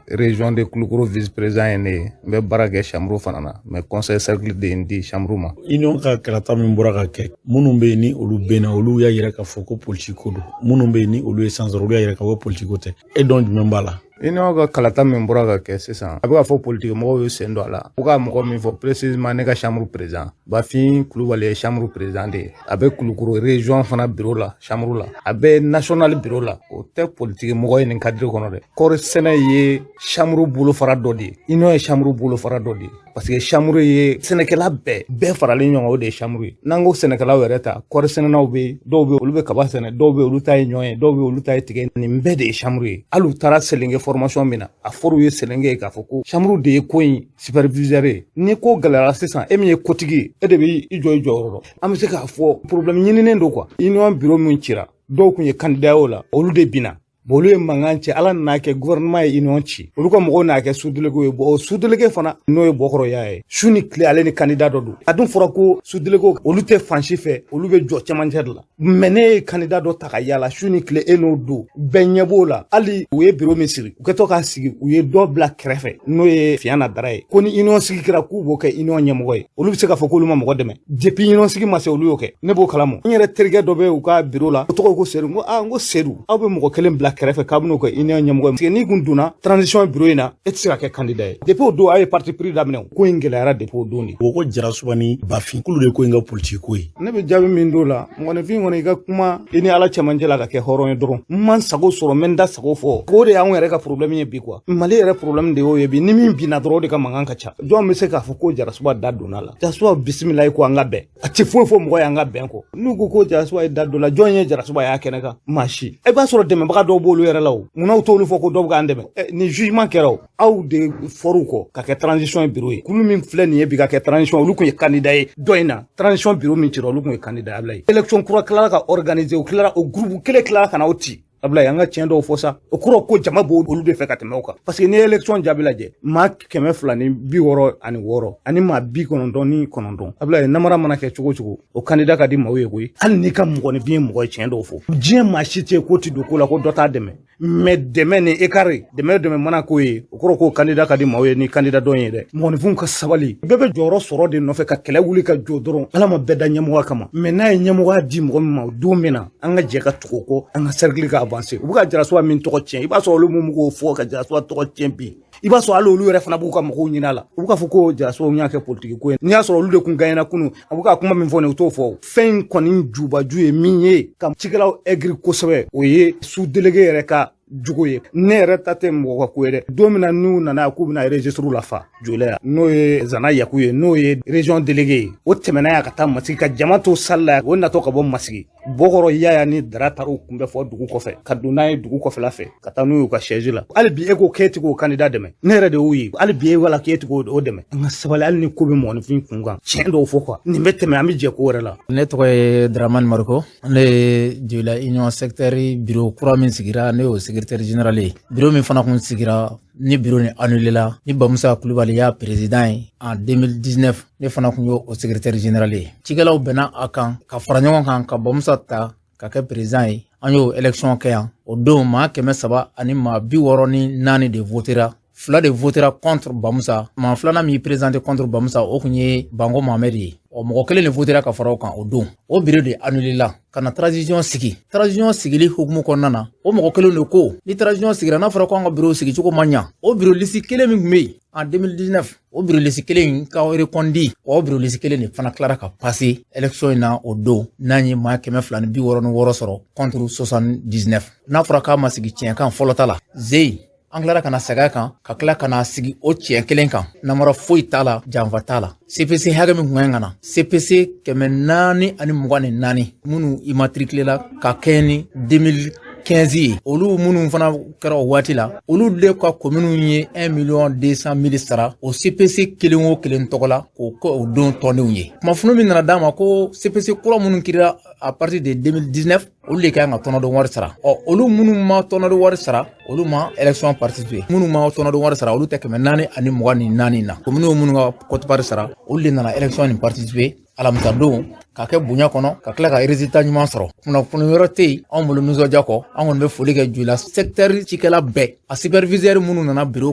région de Kulukoro vice président ye ne ye. N bɛ baara kɛ chambre fana na, mais conseil cercle de ye n di chambre ma. Union ka kalata min bɔra ka kɛ, minnu bɛ yen ni olu bɛ na, olu y'a yira k'a fɔ ko politique ko don. Minnu bɛ yen ni olu ye san sɔrɔ, olu y'a yira k'a fɔ politique ko tɛ. E dɔn jumɛn b'a la? Union ka kalata min bɔra ka kɛ sisan, a bɛ k'a fɔ politiki mɔgɔw y'u sen don a la. U ka mɔgɔ min fɔ précisément, ne ka chambre président Bafin Kulubali ye chambre président de ye. A bɛ Kulukoro région fana bureau la, chambre la, a bɛ national bureau la. O tɛ politiki mɔgɔ ye nin cadre kɔnɔ dɛ. Kɔɔri sɛnɛ ye chambre bolofara dɔ de ye, union ye chambre bolofara dɔ de ye, parce que chambre ye sɛnɛkɛla bɛɛ faralen ɲɔgɔn kan, o de ye chambre ye. N'an ko sɛnɛkɛlaw yɛrɛ ta, kɔɔri sɛnɛnaw bɛ yen, dɔw bɛ olu bɛ kaba sɛnɛ, dɔw bɛ olu ta ye ɲɔ ye, dɔw bɛ olu ta ye tigɛ. Nin bɛɛ de ye chambre ye. Hali u taara Selenke formation min na, a fɔr'u ye Selenke ye k'a fɔ ko chambre de ye ko in superviseur ye. Ni ko gɛlɛyara sisan, e min ye kotigi ye, e de bɛ i jɔ i jɔyɔrɔ la. An bɛ se k'a fɔ problème ɲininen don quoi. Union bureau min cira, dɔw tun ye candidat o la, olu de binna. Bon, olu ye mankan cɛ. Ala nana kɛ gouvernement ye union ci, olu ka mɔgɔw n'a kɛ sous-délégué ye. Bon, o sous-délégué fana, n'o ye Bɔkɔrɔya ye, su ni tile ale ni candidat dɔ don. A dun fɔra ko sous-délégué olu tɛ fan si fɛ, olu bɛ jɔ cɛmancɛ de la. Mais ne ye candidat dɔ ta ka yala su ni tile, e n'o don, bɛɛ ɲɛ b'o la. Hali u ye bureau min sigi, u kɛtɔ k'a sigi, u ye dɔ bila kɛrɛfɛ, n'o ye Fiyana Dara ye, ko ni union sigi kɛra, k'u b'o kɛ union ɲɛmɔgɔ ye. Olu bɛ se k'a fɔ k'olu ma mɔgɔ dɛmɛ depuis union sigi ma se, olu y'o kɛ. Ne b'o kalama. N yɛrɛ terikɛ dɔ bɛ u ka bureau la, o tɔgɔ ko Sedu. N ko aa, n ko Sedu, aw bɛ mɔgɔ kelen bila kɛrɛfɛ k'a bɛn'o kɛ union ɲɛmɔgɔ ye, parce que n'i kun donna transition bureau in na, e tɛ se ka kɛ candidat ye. Depuis o don, aw ye parti pris daminɛ, ko in gɛlɛyara depuis o don de. O ko Jarasuba ni Bafin k'olu de ko in ka politiki ko ye. Ne bɛ jaabi min d'o la, mɔgɔninfin kɔni, i ka kuma i ni Ala cɛmancɛ la ka kɛ hɔrɔn ye dɔrɔn. N ma n sago sɔrɔ, n bɛ n da sago fɔ. O de y'anw yɛrɛ ka problème ye bi quoi. Mali yɛrɛ problème de y'o ye bi. Ni min binna dɔrɔn, o de ka mankan ka ca. Jɔn bɛ se k'a fɔ ko Jarasuba da donna la? Jarasuba bisimila ye ko an ka bɛn, a tɛ foyi fɔ mɔgɔ ye an ka bɛn kɔ. N'u ko ko Jarasuba ye da don la, jɔn ye Jarasuba y'a kɛnɛ kan? Maa si. I b'a sɔrɔ dɛmɛbaga dɔw b'olu yɛrɛ la. O munna u t'olu fɔ ko dɔw bɛ k'an dɛmɛ? Ni jugement kɛra, o aw de fɔr'u kɔ ka kɛ transition bureau ye. Kulu min filɛ nin ye bi ka kɛ transition, olu tun ye candidat ye dɔ in na. Transition bureau min cira, olu tun ye candidat ye. Ablaye, élection kura tilala ka organiser, u tilara, o groupe kelen tilala ka na o ci. Ablaye, an ka tiɲɛ dɔw fɔ sa. O kɔrɔ ko jama b'o olu de fɛ ka tɛmɛ o kan, parce que n'i ye élection jaabi lajɛ, maa 266 ani maa 99. Ablaye, namara mana kɛ cogo cogo, o candidat ka di maaw ye koyi. Hali n'i ka mɔgɔninfin ye mɔgɔ ye tiɲɛ dɔw fɔ, diɲɛ maa si tɛ yen k'o ti don ko la ko dɔ t'a dɛmɛ. Mais dɛmɛ ni écart, dɛmɛ mana k'o ye, o kɔrɔ ko candidat ka di maaw ye ni candidat dɔ ye dɛ. Mɔgɔninfinw ka sabali, bɛɛ bɛ jɔyɔrɔ sɔrɔ de nɔfɛ ka kɛlɛ wuli ka jɔ dɔrɔn. Ala ma bɛɛ da ɲɛmɔgɔya kama, mais n'a ye ɲɛmɔgɔya di mɔgɔ min ma don min na, an ka jɛ ka tugu o kɔ, an ka cercle ka avancer. U bɛ ka Jarasuba min tɔgɔ tiɲɛ, i b'a sɔrɔ olu mun k'o fɔ ka Jarasuba tɔgɔ tiɲɛ bi, i b'a sɔrɔ hali olu yɛrɛ fana b'u ka mɔgɔw ɲini a la. U bɛ k'a fɔ ko Jarasuba y'a kɛ politiki ko ye. N'i y'a sɔrɔ olu de kun gagnera kunun, a bɛ ka kuma min fɔ nin, u t'o fɔ. Fɛn in kɔni jubaju ye min ye ka cikɛlaw aigri kosɛbɛ, o ye sous-délégué yɛrɛ ka jugu ye. Ne yɛrɛ ta tɛ mɔgɔ ka ko ye dɛ. Don min na n'u nana k'u bɛna registre lafa Joyila yan, n'o ye Zana Yaku ye, n'o ye région délégué ye, o tɛmɛna yan ka taa Masigi ka jama to salle la. O natɔ ka bɔ Masigi, Bɔkɔrɔ Yaya ni Dara taar'u kunbɛ fɔ dugu kɔfɛ, ka don n'a ye dugu kɔfɛla fɛ, ka taa n'u y'u ka siège la. Hali bi e ko k'e ti k'o candidat dɛmɛ, ne yɛrɛ de y'o ye. Hali bi e wala k'e ti k'o dɛmɛ. An ka sabali, hali ni ko bɛ mɔgɔninfin kun kan, tiɲɛ dɔw fɔ quoi. Nin bɛ tɛmɛ, an bɛ jɛ ko wɛrɛ la. Ne tɔgɔ ye Dramane Mariko. Ne ye Joyila union secteur bureau kura min sigira, ne y'o secrétaire général ye. Bureau min fana kun sigira ni bureau ni annulé la, ni Bamusa Kulubali y'a président ye en 2019, ne fana kun y'o secrétaire général ye. Cikɛlaw bɛnna a kan ka fara ɲɔgɔn kan ka Bamusa ta ka kɛ président ye. An y'o élection kɛ yan. O don, maa 364 de votera, fila de votera contre Bamusa. Maa filanan min présenté contre Bamusa, o kun ye Banko Mohamed ye. Ɔ, mɔgɔ kelen de votera ka fara o kan. O don, o bureau de annulé la ka na transition sigi. Transition sigili hukumu kɔnɔna na, o mɔgɔ kelen de ko ni transition sigira, n'a fɔra ko an ka bureau sigi cogo ma ɲa, o bureau liste kelen min tun bɛ yen en 2019, o bureau liste kelen in ka reconduit. O bureau liste kelen de fana tilara ka passer élection in na o don, n'an ye maa 266 sɔrɔ contre 79. N'a fɔra k'a ma sigi tiɲɛ kan fɔlɔ ta la zeyi, an tilara ka na segin a kan ka tila ka na sigi o tiɲɛ kelen kan. Namara foyi t'a la, janfa t'a la. CPC hakɛ min kun kan ka na, CPC 424 minnu immatriculé la ka kɛɲɛ ni 2015 ye, olu minnu fana kɛra o waati la, olu de ka kominiw ye 1 million 200 mille sara o CPC kelen o kelen tɔgɔ la, k'o kɛ o don tɔndenw ye. Kunnafoni min nana d'a ma ko CPC kura minnu créera à partir de 2019, olu de kan ka tɔnɔdon wari sara. Ɔ, olu minnu ma tɔnɔdon wari sara, olu ma élection participer. Minnu ma tɔnɔdon wari sara, olu tɛ 424 na. Kominiw minnu ka quote-part sara, olu de nana élection nin participer alamisa don ka kɛ bonya kɔnɔ, ka tila ka résultat ɲuman sɔrɔ. Kunnafoni wɛrɛ tɛ yen anw bolo nisɔndiya kɔ. An kɔni bɛ foli kɛ Joyila secteur cikɛla bɛɛ, a superviseur minnu nana bureau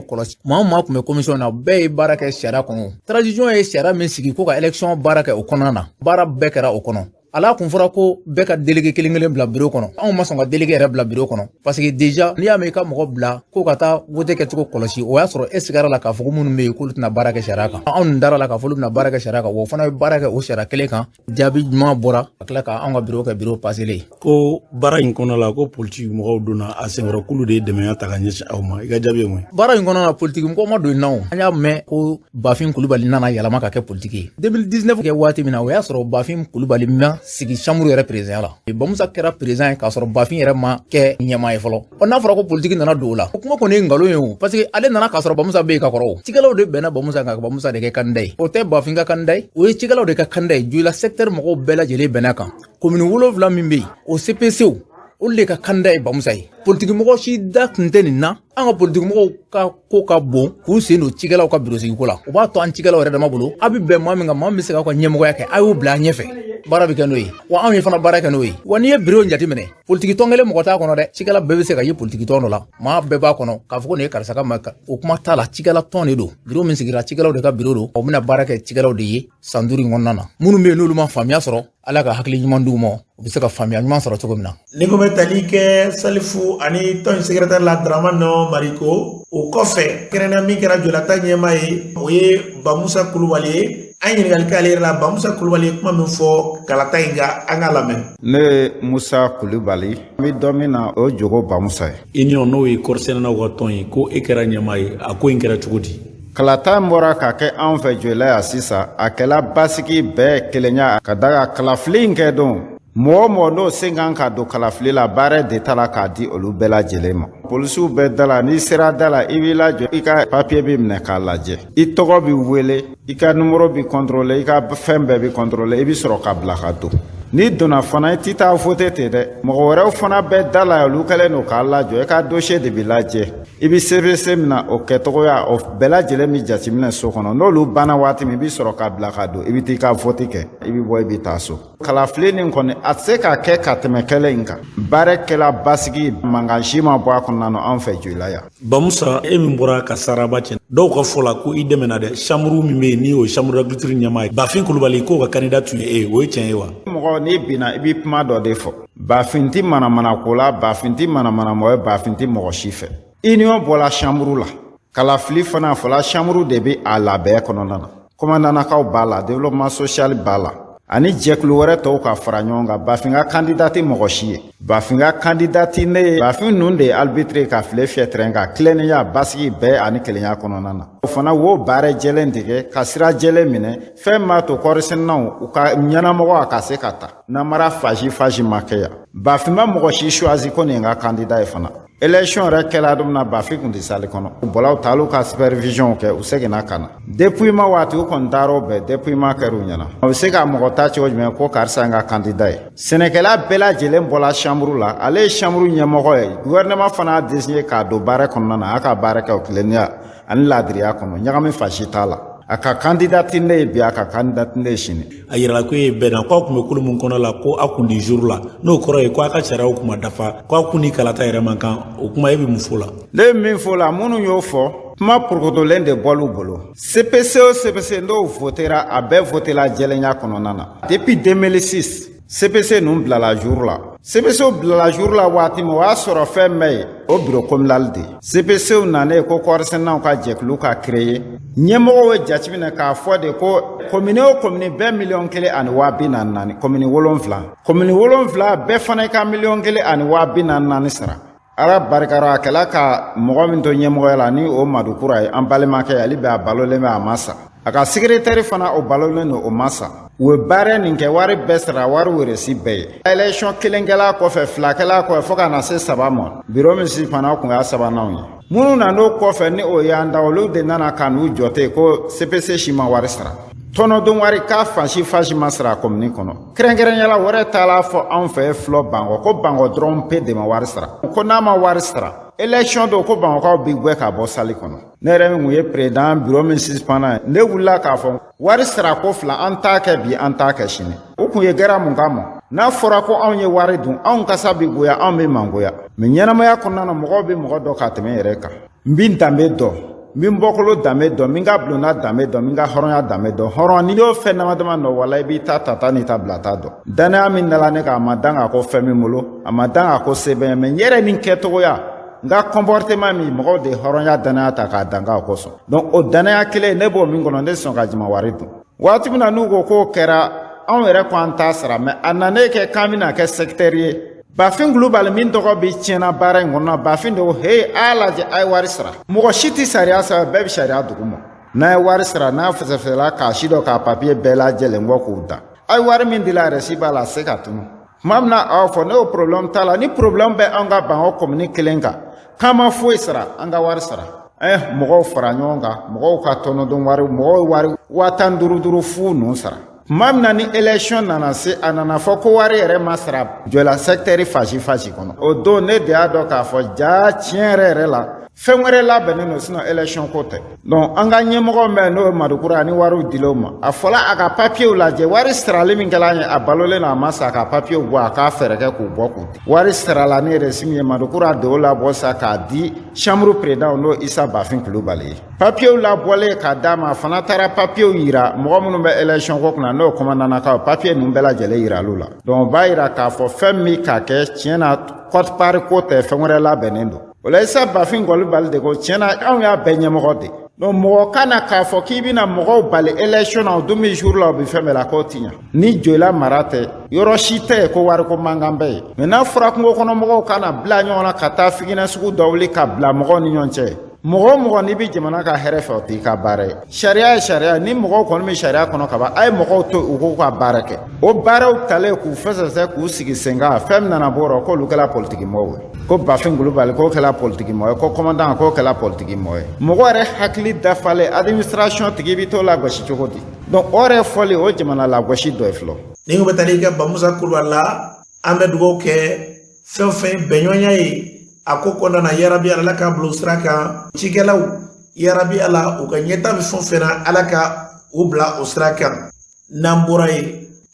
kɔlɔsi, maa o maa tun bɛ commission na, bɛɛ ye baara kɛ sariya kɔnɔ. Transition ye sariya min sigi ko ka élection baara kɛ o kɔnɔna na, baara bɛɛ kɛra o kɔnɔ. Ala kun fɔra ko bɛɛ ka délégué kelen kelen bila bureau kɔnɔ. Anw ma sɔn ka délégué yɛrɛ bila bureau kɔnɔ, parce que déjà n'i y'a mɛn i ka mɔgɔ bila ko ka taa vote kɛcogo kɔlɔsi, o y'a sɔrɔ e sigara la k'a fɔ ko minnu bɛ yen k'olu tɛna baara kɛ sariya kan. Anw dun dara la k'a fɔ olu bɛna baara kɛ sariya kan, wa o fana bɛ baara kɛ o sariya kelen kan. Jaabi ɲuman bɔra ka tila ka anw ka bureau kɛ bureau passélen ye. Ko baara in kɔnɔ la, ko politiki mɔgɔw donna a senkɔrɔ, k'olu de ye dɛmɛya ta ka ɲɛsin aw ma. I ka jaabi ye mun ye? Baara in kɔnɔ na, politiki mɔgɔ ma don na. O an y'a mɛn ko Bafin Kulubali nana yɛlɛma ka kɛ politiki ye 2019 kɛ waati min na, o y'a sɔrɔ Bafin Kulubali ma sigi chambre yɛrɛ président la. Bamusa kɛra président ye k'a sɔrɔ Bafin yɛrɛ ma kɛ ɲɛmaa ye fɔlɔ. Ɔ, n'a fɔra ko politiki nana don o la, o kuma kɔni ye nkalon ye o, parce que ale nana k'a sɔrɔ Bamusa bɛ yen ka kɔrɔ. O cikɛlaw de bɛnna Bamusa kan ka Bamusa de kɛ candidat ye. O tɛ Bafin ka candidat ye, o ye cikɛlaw de ka candidat ye. Joyila secteur mɔgɔw bɛɛ lajɛlen bɛnna kan. Commune 7 min bɛ yen, o CPCw, olu de ka candidat ye Bamusa ye. Politiki mɔgɔ si da tun tɛ nin na. An ka politiki mɔgɔw ka ko ka bon k'u sen don cikɛlaw ka bureau sigiko la. O b'a to an cikɛlaw yɛrɛ dama bolo, a bɛ bɛn maa min kan, maa min bɛ se k'aw ka ɲɛmɔgɔya kɛ, a y'o bila a ɲɛfɛ, baara bɛ kɛ n'o ye. Wa anw ye fana baara kɛ n'o ye. Wa n'i ye bureau jateminɛ, politiki tɔn kelen mɔgɔ t'a kɔnɔ dɛ. Cikɛla bɛɛ bɛ se ka ye politiki tɔn dɔ la, maa bɛɛ b'a kɔnɔ. K'a fɔ ko nin ye karisa ka maa, o kuma t'a la. Cikɛla tɔn de don. Bureau min sigira, cikɛlaw de ka bureau don. O bɛna baara kɛ cikɛlaw de ye san 5 in kɔnɔna na. Minnu bɛ yen n'olu ma faamuya sɔrɔ, Ala ka hakili ɲuman d'u ma, u bɛ se ka faamuya ɲuman sɔrɔ cogo min na. Ni ko bɛ tali kɛ Salifu ani tɔn secrétaire la Dramane Mariko, o kɔfɛ kɛrɛnkɛrɛnnenya min kɛra Joyila ta ɲɛmaa ye, o ye Bamusa Kulubali ye. An ɲininkali kɛ ale yɛrɛ la, Bamusa Kulubali ye kuma min fɔ kalata in kan, an k'a lamɛn. Ne ye Musa Kulubali, n bɛ dɔn min na, o jogo Bamusa ye. Union, n'o ye kɔrisɛnɛnaw ka tɔn ye, ko e kɛra ɲɛmaa ye, a ko in kɛra cogo di? Kalata in bɔra ka kɛ anw fɛ Joyila yan sisan, a kɛla basigi, bɛɛ kelenya ka da ka kalafili in kɛ don. Mɔgɔ o mɔgɔ n'o sen kan ka don kalafili la, baara de ta la k'a di olu bɛɛ lajɛlen ma. Polisiw bɛ da la, n'i sera da la, i b'i lajɔ, i ka papiye bɛ minɛ k'a lajɛ, i tɔgɔ bɛ wele, i ka nimoro bɛ kɔntɔrɔle, i ka fɛn bɛɛ bɛ kɔntɔrɔle, i bɛ sɔrɔ ka bila ka don. N'i donna fana, i tɛ taa vote ten dɛ, mɔgɔ wɛrɛw fana bɛ da la, olu kɛlen don k'a lajɔ, i ka dossier de bɛ lajɛ, i bɛ CPC min na, o kɛcogoya, o bɛɛ lajɛlen bɛ jateminɛ so kɔnɔ. N'olu banna waati min, i bɛ sɔrɔ ka bila ka don, i bɛ t'i ka vote kɛ, i bɛ bɔ, i bɛ taa so. Kalafili nin kɔni, a tɛ se ka kɛ ka tɛmɛ kɛlɛ in kan. Baara kɛla basigi, mankan si ma bɔ a kɔnɔna na anw fɛ Joyila yan. Bamusa, e min bɔra ka saraba cɛ, dɔw ka fɔ la ko i dɛmɛna dɛ, chambre min bɛ yen ni o ye chambre d'agriculture ɲɛmaa ye, Bafin Kulubali, k'o ka candidat tun ye e ye, o ye tiɲɛ ye wa? Mɔgɔ n'i binna, i bɛ kuma dɔ de fɔ. Bafin tɛ manamana ko la, Bafin tɛ manamana mɔgɔ ye, Bafin tɛ mɔgɔ si fɛ. Union bɔla chambre la, kalafili fana fɔla, chambre de bɛ a labɛn kɔnɔna na. Commandantkaw b'a la, développement social b'a la, ani jɛkulu wɛrɛ tɔw ka fara ɲɔgɔn kan. Bafin ka candidat tɛ mɔgɔ si ye, Bafin ka candidat tɛ ne ye. Bafin ninnu de ye arbitre ka file fiyɛ terrain kan, tilennenya, basigi, bɛɛ ani kelenya kɔnɔna na. O fana wo baara jɛlen de kɛ ka sira jɛlen minɛ, fɛn m'a to kɔɔrisɛnɛnaw u ka ɲɛnamɔgɔ a ka se ka ta. Namara fasi fasi ma kɛ yan. Bafin ma mɔgɔ si choisi ko nin ye n ka candidat ye fana. Élection yɛrɛ kɛla don min na, Bafin kun tɛ salle kɔnɔ. U bɔla, u taala u ka supervision kɛ, u seginna ka na. Dépouillement waati, u kɔni taara o bɛɛ dépouillement kɛra u ɲɛna. U bɛ se ka mɔgɔ ta cogo jumɛn ko karisa n ka candidat ye? Sɛnɛkɛla bɛɛ lajɛlen bɔla chambre la, ale ye chambre ɲɛmɔgɔ ye. Gouvernement fana y'a désigné k'a don baara kɔnɔna na, a ka baara kɛ o tilennenya ani laadiriya kɔnɔ, ɲagami fasi t'a la. A ka candidat tɛ ne ye bi, a ka candidat tɛ ne ye sini. A yirala ko e ye bɛnna ko aw tun bɛ kulu min kɔnɔ la, ko aw kun di jour la, n'o kɔrɔ ye ko a ka sariyaw kun ma dafa, ko aw kun ni kalata yɛrɛ man kan. O kuma, e bɛ mun fɔ la? Ne ye min fɔ la, minnu y'o fɔ, kuma porokotolen de bɔl'u bolo. CPC o CPC n'o votera, a bɛɛ votela jɛlenya kɔnɔna na. Depuis 2006, CPC ninnu bilala jour la. CPC bilala jour la waati min, o y'a sɔrɔ fɛn bɛɛ ye o bureau communal de ye. CPC nanen ko kɔɔrisɛnɛnaw ka jɛkulu ka créer, ɲɛmɔgɔw ye jateminɛ k'a fɔ de ko commune o commune bɛɛ 1,044 000, commune 7, commune 7 bɛɛ fana ka 1,044 000 sara. Ala barikara, a kɛla ka mɔgɔ min to ɲɛmɔgɔya la, ni o Madu Kura ye, an balimakɛ, ale bɛ a balolen bɛ, a ma sa. A ka secrétaire fana, o balolen don, o ma sa. U ye baara nin kɛ, wari bɛɛ sara, wari weresi bɛɛ ye. Élection kelen kɛla kɔfɛ, fila kɛla kɔfɛ, fo ka na se saba ma, bureau min si fana, o kun y'a sabananw ye. Minnu nan'o kɔfɛ, ni o y'an da, olu de nana ka n'u jɔ ten ko CPC si ma wari sara, tɔnɔdon wari k'a fansi fasi ma sara komini kɔnɔ. Kɛrɛnkɛrɛnyala, wɛrɛ taala fɔ anw fɛ filɔ Bankɔ, ko Bankɔ dɔrɔn pe de ma wari sara, ko n'a ma wari sara élection don, ko Bankɔkaw bi gwɛ ka bɔ salle kɔnɔ. Ne yɛrɛ min kun ye président bureau min suspendant ye, ne wulila k'a fɔ wari sara ko fila, an t'a kɛ bi, an t'a kɛ sini. O kun ye gɛrɛ mun kama? N'a fɔra ko anw ye wari dun, anw kasa bi goya, anw bɛ mangoya. Mais ɲɛnamaya kɔnɔna na, mɔgɔw bɛ mɔgɔ dɔn ka tɛmɛ yɛrɛ kan. N bi danbe dɔn. N bɛ n bɔkolo danbe dɔn, n bɛ n ka bulonda danbe dɔn, n bɛ n ka hɔrɔnya danbe dɔn. Hɔrɔn, n'i y'o fɛn dama dama dɔn, wala i b'i ta tata n'i ta bilata dɔn. Danaya min dala ne kan, a ma dan k'a ko fɛn min bolo, a ma dan k'a ko se bɛ n ye, mais n yɛrɛ ni kɛcogoya, n ka comportement min, mɔgɔw de hɔrɔnya danaya ta k'a dan k'a kosɔn. Donc o danaya kelen, ne b'o min kɔnɔ, ne sɔn ka jama wari dun. Waati min na n'u ko k'o kɛra, anw yɛrɛ ko an t'a sara, mais a nanen kɛ k'an bɛna kɛ secteur ye. Bafin Kulubali min tɔgɔ bɛ tiɲɛna baara in kɔnɔ, Bafin de ko he, a y'a lajɛ, a ye wari sara. Mɔgɔ si tɛ sariya sɛbɛn, bɛɛ bɛ sariya duguma. N'a ye wari sara, n'a fɛsɛfɛsɛla k'a si dɔn, k'a papiye bɛɛ lajɛlen bɔ k'o da, a ye wari min dila, yɛrɛ si b'a la, a se ka tunu. Tuma min na aw fɔ ne o problème t'a la, ni problème bɛ anw ka Bankɔ commune kelen kan, k'an ma foyi sara, an ka wari sara. An ye mɔgɔw fara ɲɔgɔn kan, mɔgɔw ka tɔnɔdon wari, mɔgɔw ye wari 15 000 duuru fu ninnu sara. Tuma min na ni élection nana se, a nana fɔ ko wari yɛrɛ ma sara Joyila secteur fasi fasi kɔnɔ. O don ne de y'a dɔn k'a fɔ jaa tiɲɛ yɛrɛ yɛrɛ la, fɛn wɛrɛ labɛnnen don, sinon élection ko tɛ. Donc an ka ɲɛmɔgɔ min n'o ye Madukura ani wariw dil'o ma, a fɔla a ka papiyew lajɛ, wari sarali min kɛla an ye, a balolen don, a ma sa, a ka papiyew bɔ, a k'a fɛɛrɛ kɛ k'u bɔ k'u di. Wari sarala ne yɛrɛ si min ye, Madukura de y'o labɔ sa k'a di chambre président, n'o Isa Bafin Kulubali ye. Papiyew labɔlen k'a d'a ma, a fana taara papiyew yira mɔgɔ minnu bɛ élection ko kunna, n'o commandant papiye ninnu bɛɛ lajɛlen yiral'u la. Donc o b'a yira k'a fɔ fɛn min ka kɛ tiɲɛ na, quote-part ko tɛ, fɛn wɛrɛ labɛnnen don. O la Isa Bafin Kulubali de ko tiɲɛ na, anw y'a bɛɛ ɲɛmɔgɔ de. Donc mɔgɔ kana k'a fɔ k'i bɛna mɔgɔw bali élection na, o dun bɛ jour la, o bɛ fɛn bɛɛ la, k'o ti ɲɛ. Ni Joyila mara tɛ, yɔrɔ si tɛ yen ko wariko mankan bɛ yen. Mais n'a fɔra kungo kɔnɔ mɔgɔw kana bila ɲɔgɔn na ka taa figinɛ sugu dɔ wuli ka bila mɔgɔw ni ɲɔgɔn cɛ, mɔgɔ o mɔgɔ n'i bɛ jamana ka hɛrɛ fɛ, o t'i ka baara ye. Sariya ye sariya, ni mɔgɔw kɔni bɛ sariya kɔnɔ ka ban, a ye mɔgɔw to u k'u ka baara kɛ. O baaraw talen k'u fɛsɛfɛsɛ k'u sigi sen kan, fɛn min nana bɔ o rɔ, k'olu kɛra politiki mɔgɔw ye, ko Bafin Kulubali k'o kɛra politiki mɔgɔ ye, ko commandant k'o kɛra politiki mɔgɔ ye. Mɔgɔ yɛrɛ hakili dafalen, administration tigi bɛ t'o lagosi cogo di? Donc o yɛrɛ fɔli, o jamana lagosi dɔ ye fɔlɔ. Ni ko bɛ tali kɛ Bamusa Kulubali la, an bɛ dugawu kɛ fɛn o fɛn bɛnɲɔgɔnya ye a ko kɔnɔna na, yarabi Ala k'a bila o sira kan. Cikɛlaw, yarabi Ala, u ka ɲɛta bɛ fɛn o fɛn na, Ala ka u bila o sira kan. N'an bɔra yen,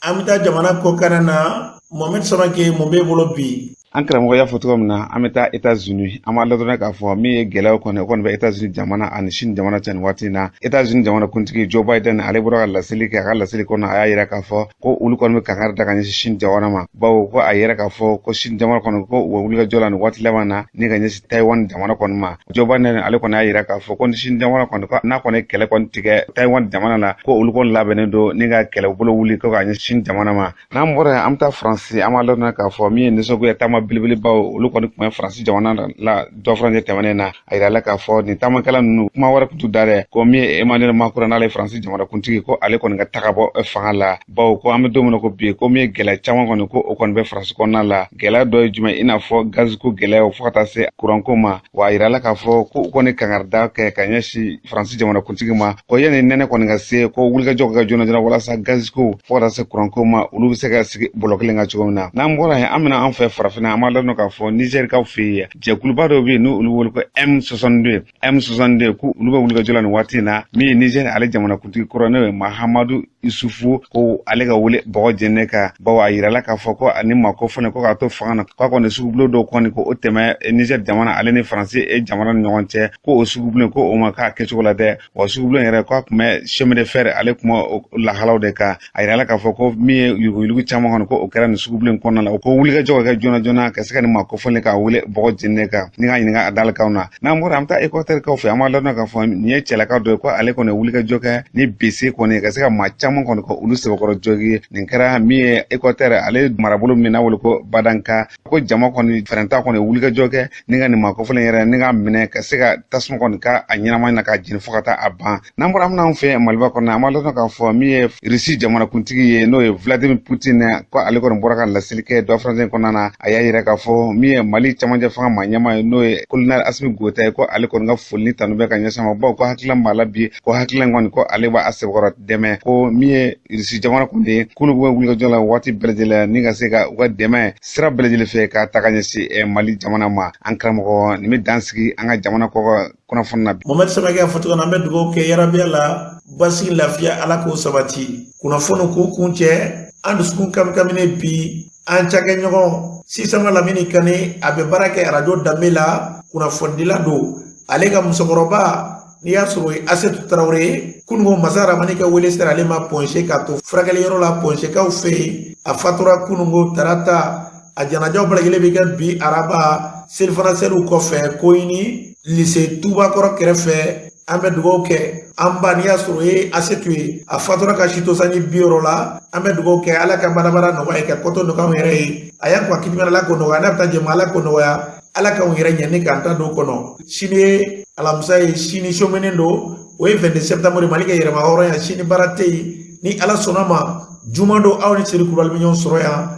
an bɛ taa jamana kɔkanna na. Mohamed Samake, mun b'e bolo bi? An karamɔgɔ y'a fɔ cogo min na, an bɛ taa Etats-Unis. An b'a ladɔnniya k'a fɔ min ye gɛlɛyaw kɔni, o kɔni bɛ Etats-Unis jamana ani Chine jamana cɛ nin waati in na. Etats-Unis jamana kuntigi Joe Biden, ale bɔra ka laseli kɛ. A ka laseli kɔnɔ, a y'a yira k'a fɔ ko olu kɔni bɛ kankari da ka ɲɛsin Chine jamana ma, bawo ko a yɛrɛ k'a fɔ ko Chine jamana kɔni, ko u bɛ wulikajɔ la nin waati laban na ni ka ɲɛsin Taiwan jamana kɔni ma. Joe Biden ale kɔni y'a yira k'a fɔ ko ni Chine jamana kɔni, ko n'a kɔni kɛlɛ kɔni tigɛ Taiwan jamana la, ko olu kɔni labɛnnen don ni ka kɛlɛbolo wuli ko ka ɲɛsin Chine jamana ma. N'an bɔra yen, an bɛ taa Faransi. An b'a ladɔnniya k'a fɔ min ye nisɔngoya taama belebelebaw, olu kɔni tun bɛ Faransi jamana la dɔ furancɛ tɛmɛnen na. A yirala k'a fɔ nin taamakɛla ninnu, kuma wɛrɛ tun t'u da dɛ, ko min ye Emmanuel Macron, n'ale ye Faransi jamana kuntigi, ko ale kɔni ka taga bɔ fanga la, bawo ko an bɛ don min na ko bi, ko min ye gɛlɛya caman kɔni, ko o kɔni bɛ Faransi kɔnɔna la. Gɛlɛya dɔ ye jumɛn? I n'a fɔ gaziko gɛlɛyaw fo ka taa se kuranko ma. Wa a yirala k'a fɔ ko u kɔni kangarida kɛ ka ɲɛsin Faransi jamana kuntigi ma, ko yanni nɛnɛ kɔni ka se, ko wulikajɔ ka kɛ joona joona walasa gaziko fo ka taa se kuranko ma, olu bɛ se ka sigi bɔlɔ kelen kan cogo min na. N'an bɔra yen, an bɛna an fɛ farafinna. An b'a ladɔn k'a fɔ Nizɛrikaw fɛ yen, jɛkuluba dɔw bɛ yen n'olu wele ko M62, M62, ko olu bɛ wulikajɔ la nin waati in na. Min ye Nizɛri ale jamanakuntigi kɔrɔ, n'o ye Mahamadu Isufu, ko ale ka wele bɔgɔ jɛnɛ kan, bawo a yirala k'a fɔ ko ani maa ko fana ko k'a to fanga na, k'a kɔni sugubulon dɔw kɔni ko o tɛmɛ Nizɛri jamana ale ni Faransi jamana ni ɲɔgɔn cɛ, ko o sugubulon ko o ma k'a kɛcogo la dɛ. Wa sugubulon yɛrɛ, k'a tun bɛ chemin de fer ale kuma lahalaw de kan. A yirala k'a fɔ ko min ye yuruguyurugu caman kɔni, ko o kɛra nin sugubulon kɔnɔna la. O ko wulikajɔ ka kɛ joona joona ka se ka nin maa kofɔlen k'a wele bɔgɔ jɛnɛ kan ni k'a ɲininka a dalikanw na. N'an bɔra, an bɛ taa Ekɔtɛrikaw fɛ. An b'a ladɔn k'a fɔ nin ye cɛlaka dɔ ye, ko ale kɔni wulikajɔ kɛ ni bese kɔni ka se ka maa caman kɔni ko olu sɛbɛkɔrɔ jɔgi. Nin kɛra min ye Ekɔtɛri ale marabolo min n'a wele ko Badanka, ko jama kɔni fɛrɛnta kɔni wulikajɔ kɛ ni ka nin maa kofɔlen yɛrɛ ni k'a minɛ ka se ka tasuma kɔni ka a ɲɛnama na k'a jeni fo ka taa a ban. N'an bɔra, an bɛna an fɛ Maliba kɔnɔ. An b'a ladɔn k'a fɔ min ye Irisi jamanakuntigi ye, n'o ye Vladimir Putin, ko ale kɔni bɔra ka laseli kɛ dɔ furancɛ kɔnɔna na. A y'a yira k'a fɔ min ye Mali camancɛ fanga maa ɲɛmaa ye, n'o ye Colonel Asimi Goyita ye, ko ale kɔni ka foli ni tanu bɛ ka ɲɛsin a ma, bawo ko hakilila b'a la bi, ko hakilila kɔni ko ale b'a sɛbɛkɔrɔ dɛmɛ, ko min ye Irisi jamana kɔni ye, k'olu bɛ wulikajɔ la waati bɛɛ lajɛlen ni ka se ka u ka dɛmɛ sira bɛɛ lajɛlen fɛ k'a ta ka ɲɛsin Mali jamana ma. An karamɔgɔ, nin bɛ dan sigi an ka jamana kɔ kunnafoni na bi. Mohamed Samake y'a fɔ cogo min na, an bɛ dugawu kɛ yarabiya la, basigi lafiya Ala k'o sabati. Kunnafoni k'u kun cɛ, an dusukun kamikaminen bi, an cakɛɲɔgɔn Sisama Lamini Kane, a bɛ baara kɛ arajo Danbe la, kunnafonidila don. Ale ka musokɔrɔba N'i y'a sɔrɔ o ye Asetu Tarawele ye, kununko Masa Ramani ka wele sera ale ma Pɔnse k'a to furakɛliyɔrɔ la Pɔnsekaw fɛ yen. A fatura kununko tarata, a janajaw bɛɛ lajɛlen bɛ kɛ bi araba selifana seliw kɔfɛ Koyini lise Tubakɔrɔ kɛrɛfɛ. An bɛ dugawu kɛ an ba, n'i y'a sɔrɔ o ye Asetu ye, a fatura ka si to sanji 60 la. An bɛ dugawu kɛ Ala ka badabada nɔgɔya ye, ka kɔtɔ nɔgɔya anw yɛrɛ ye. A y'a kɔ kitimɛ, Ala k'o nɔgɔya, n'a bɛ taa jɛma, Ala k'o nɔgɔya, Ala k'anw yɛrɛ ɲɛ ni k'an ta don kɔnɔ. Sini ye alamisa ye, sini sominen don, o ye 22 septembre, Mali ka yɛrɛma hɔrɔnya. Sini baara tɛ yen, ni Ala sɔnna ma juma don aw ni Sedu Kulubali bɛ ɲɔgɔn sɔrɔ yan.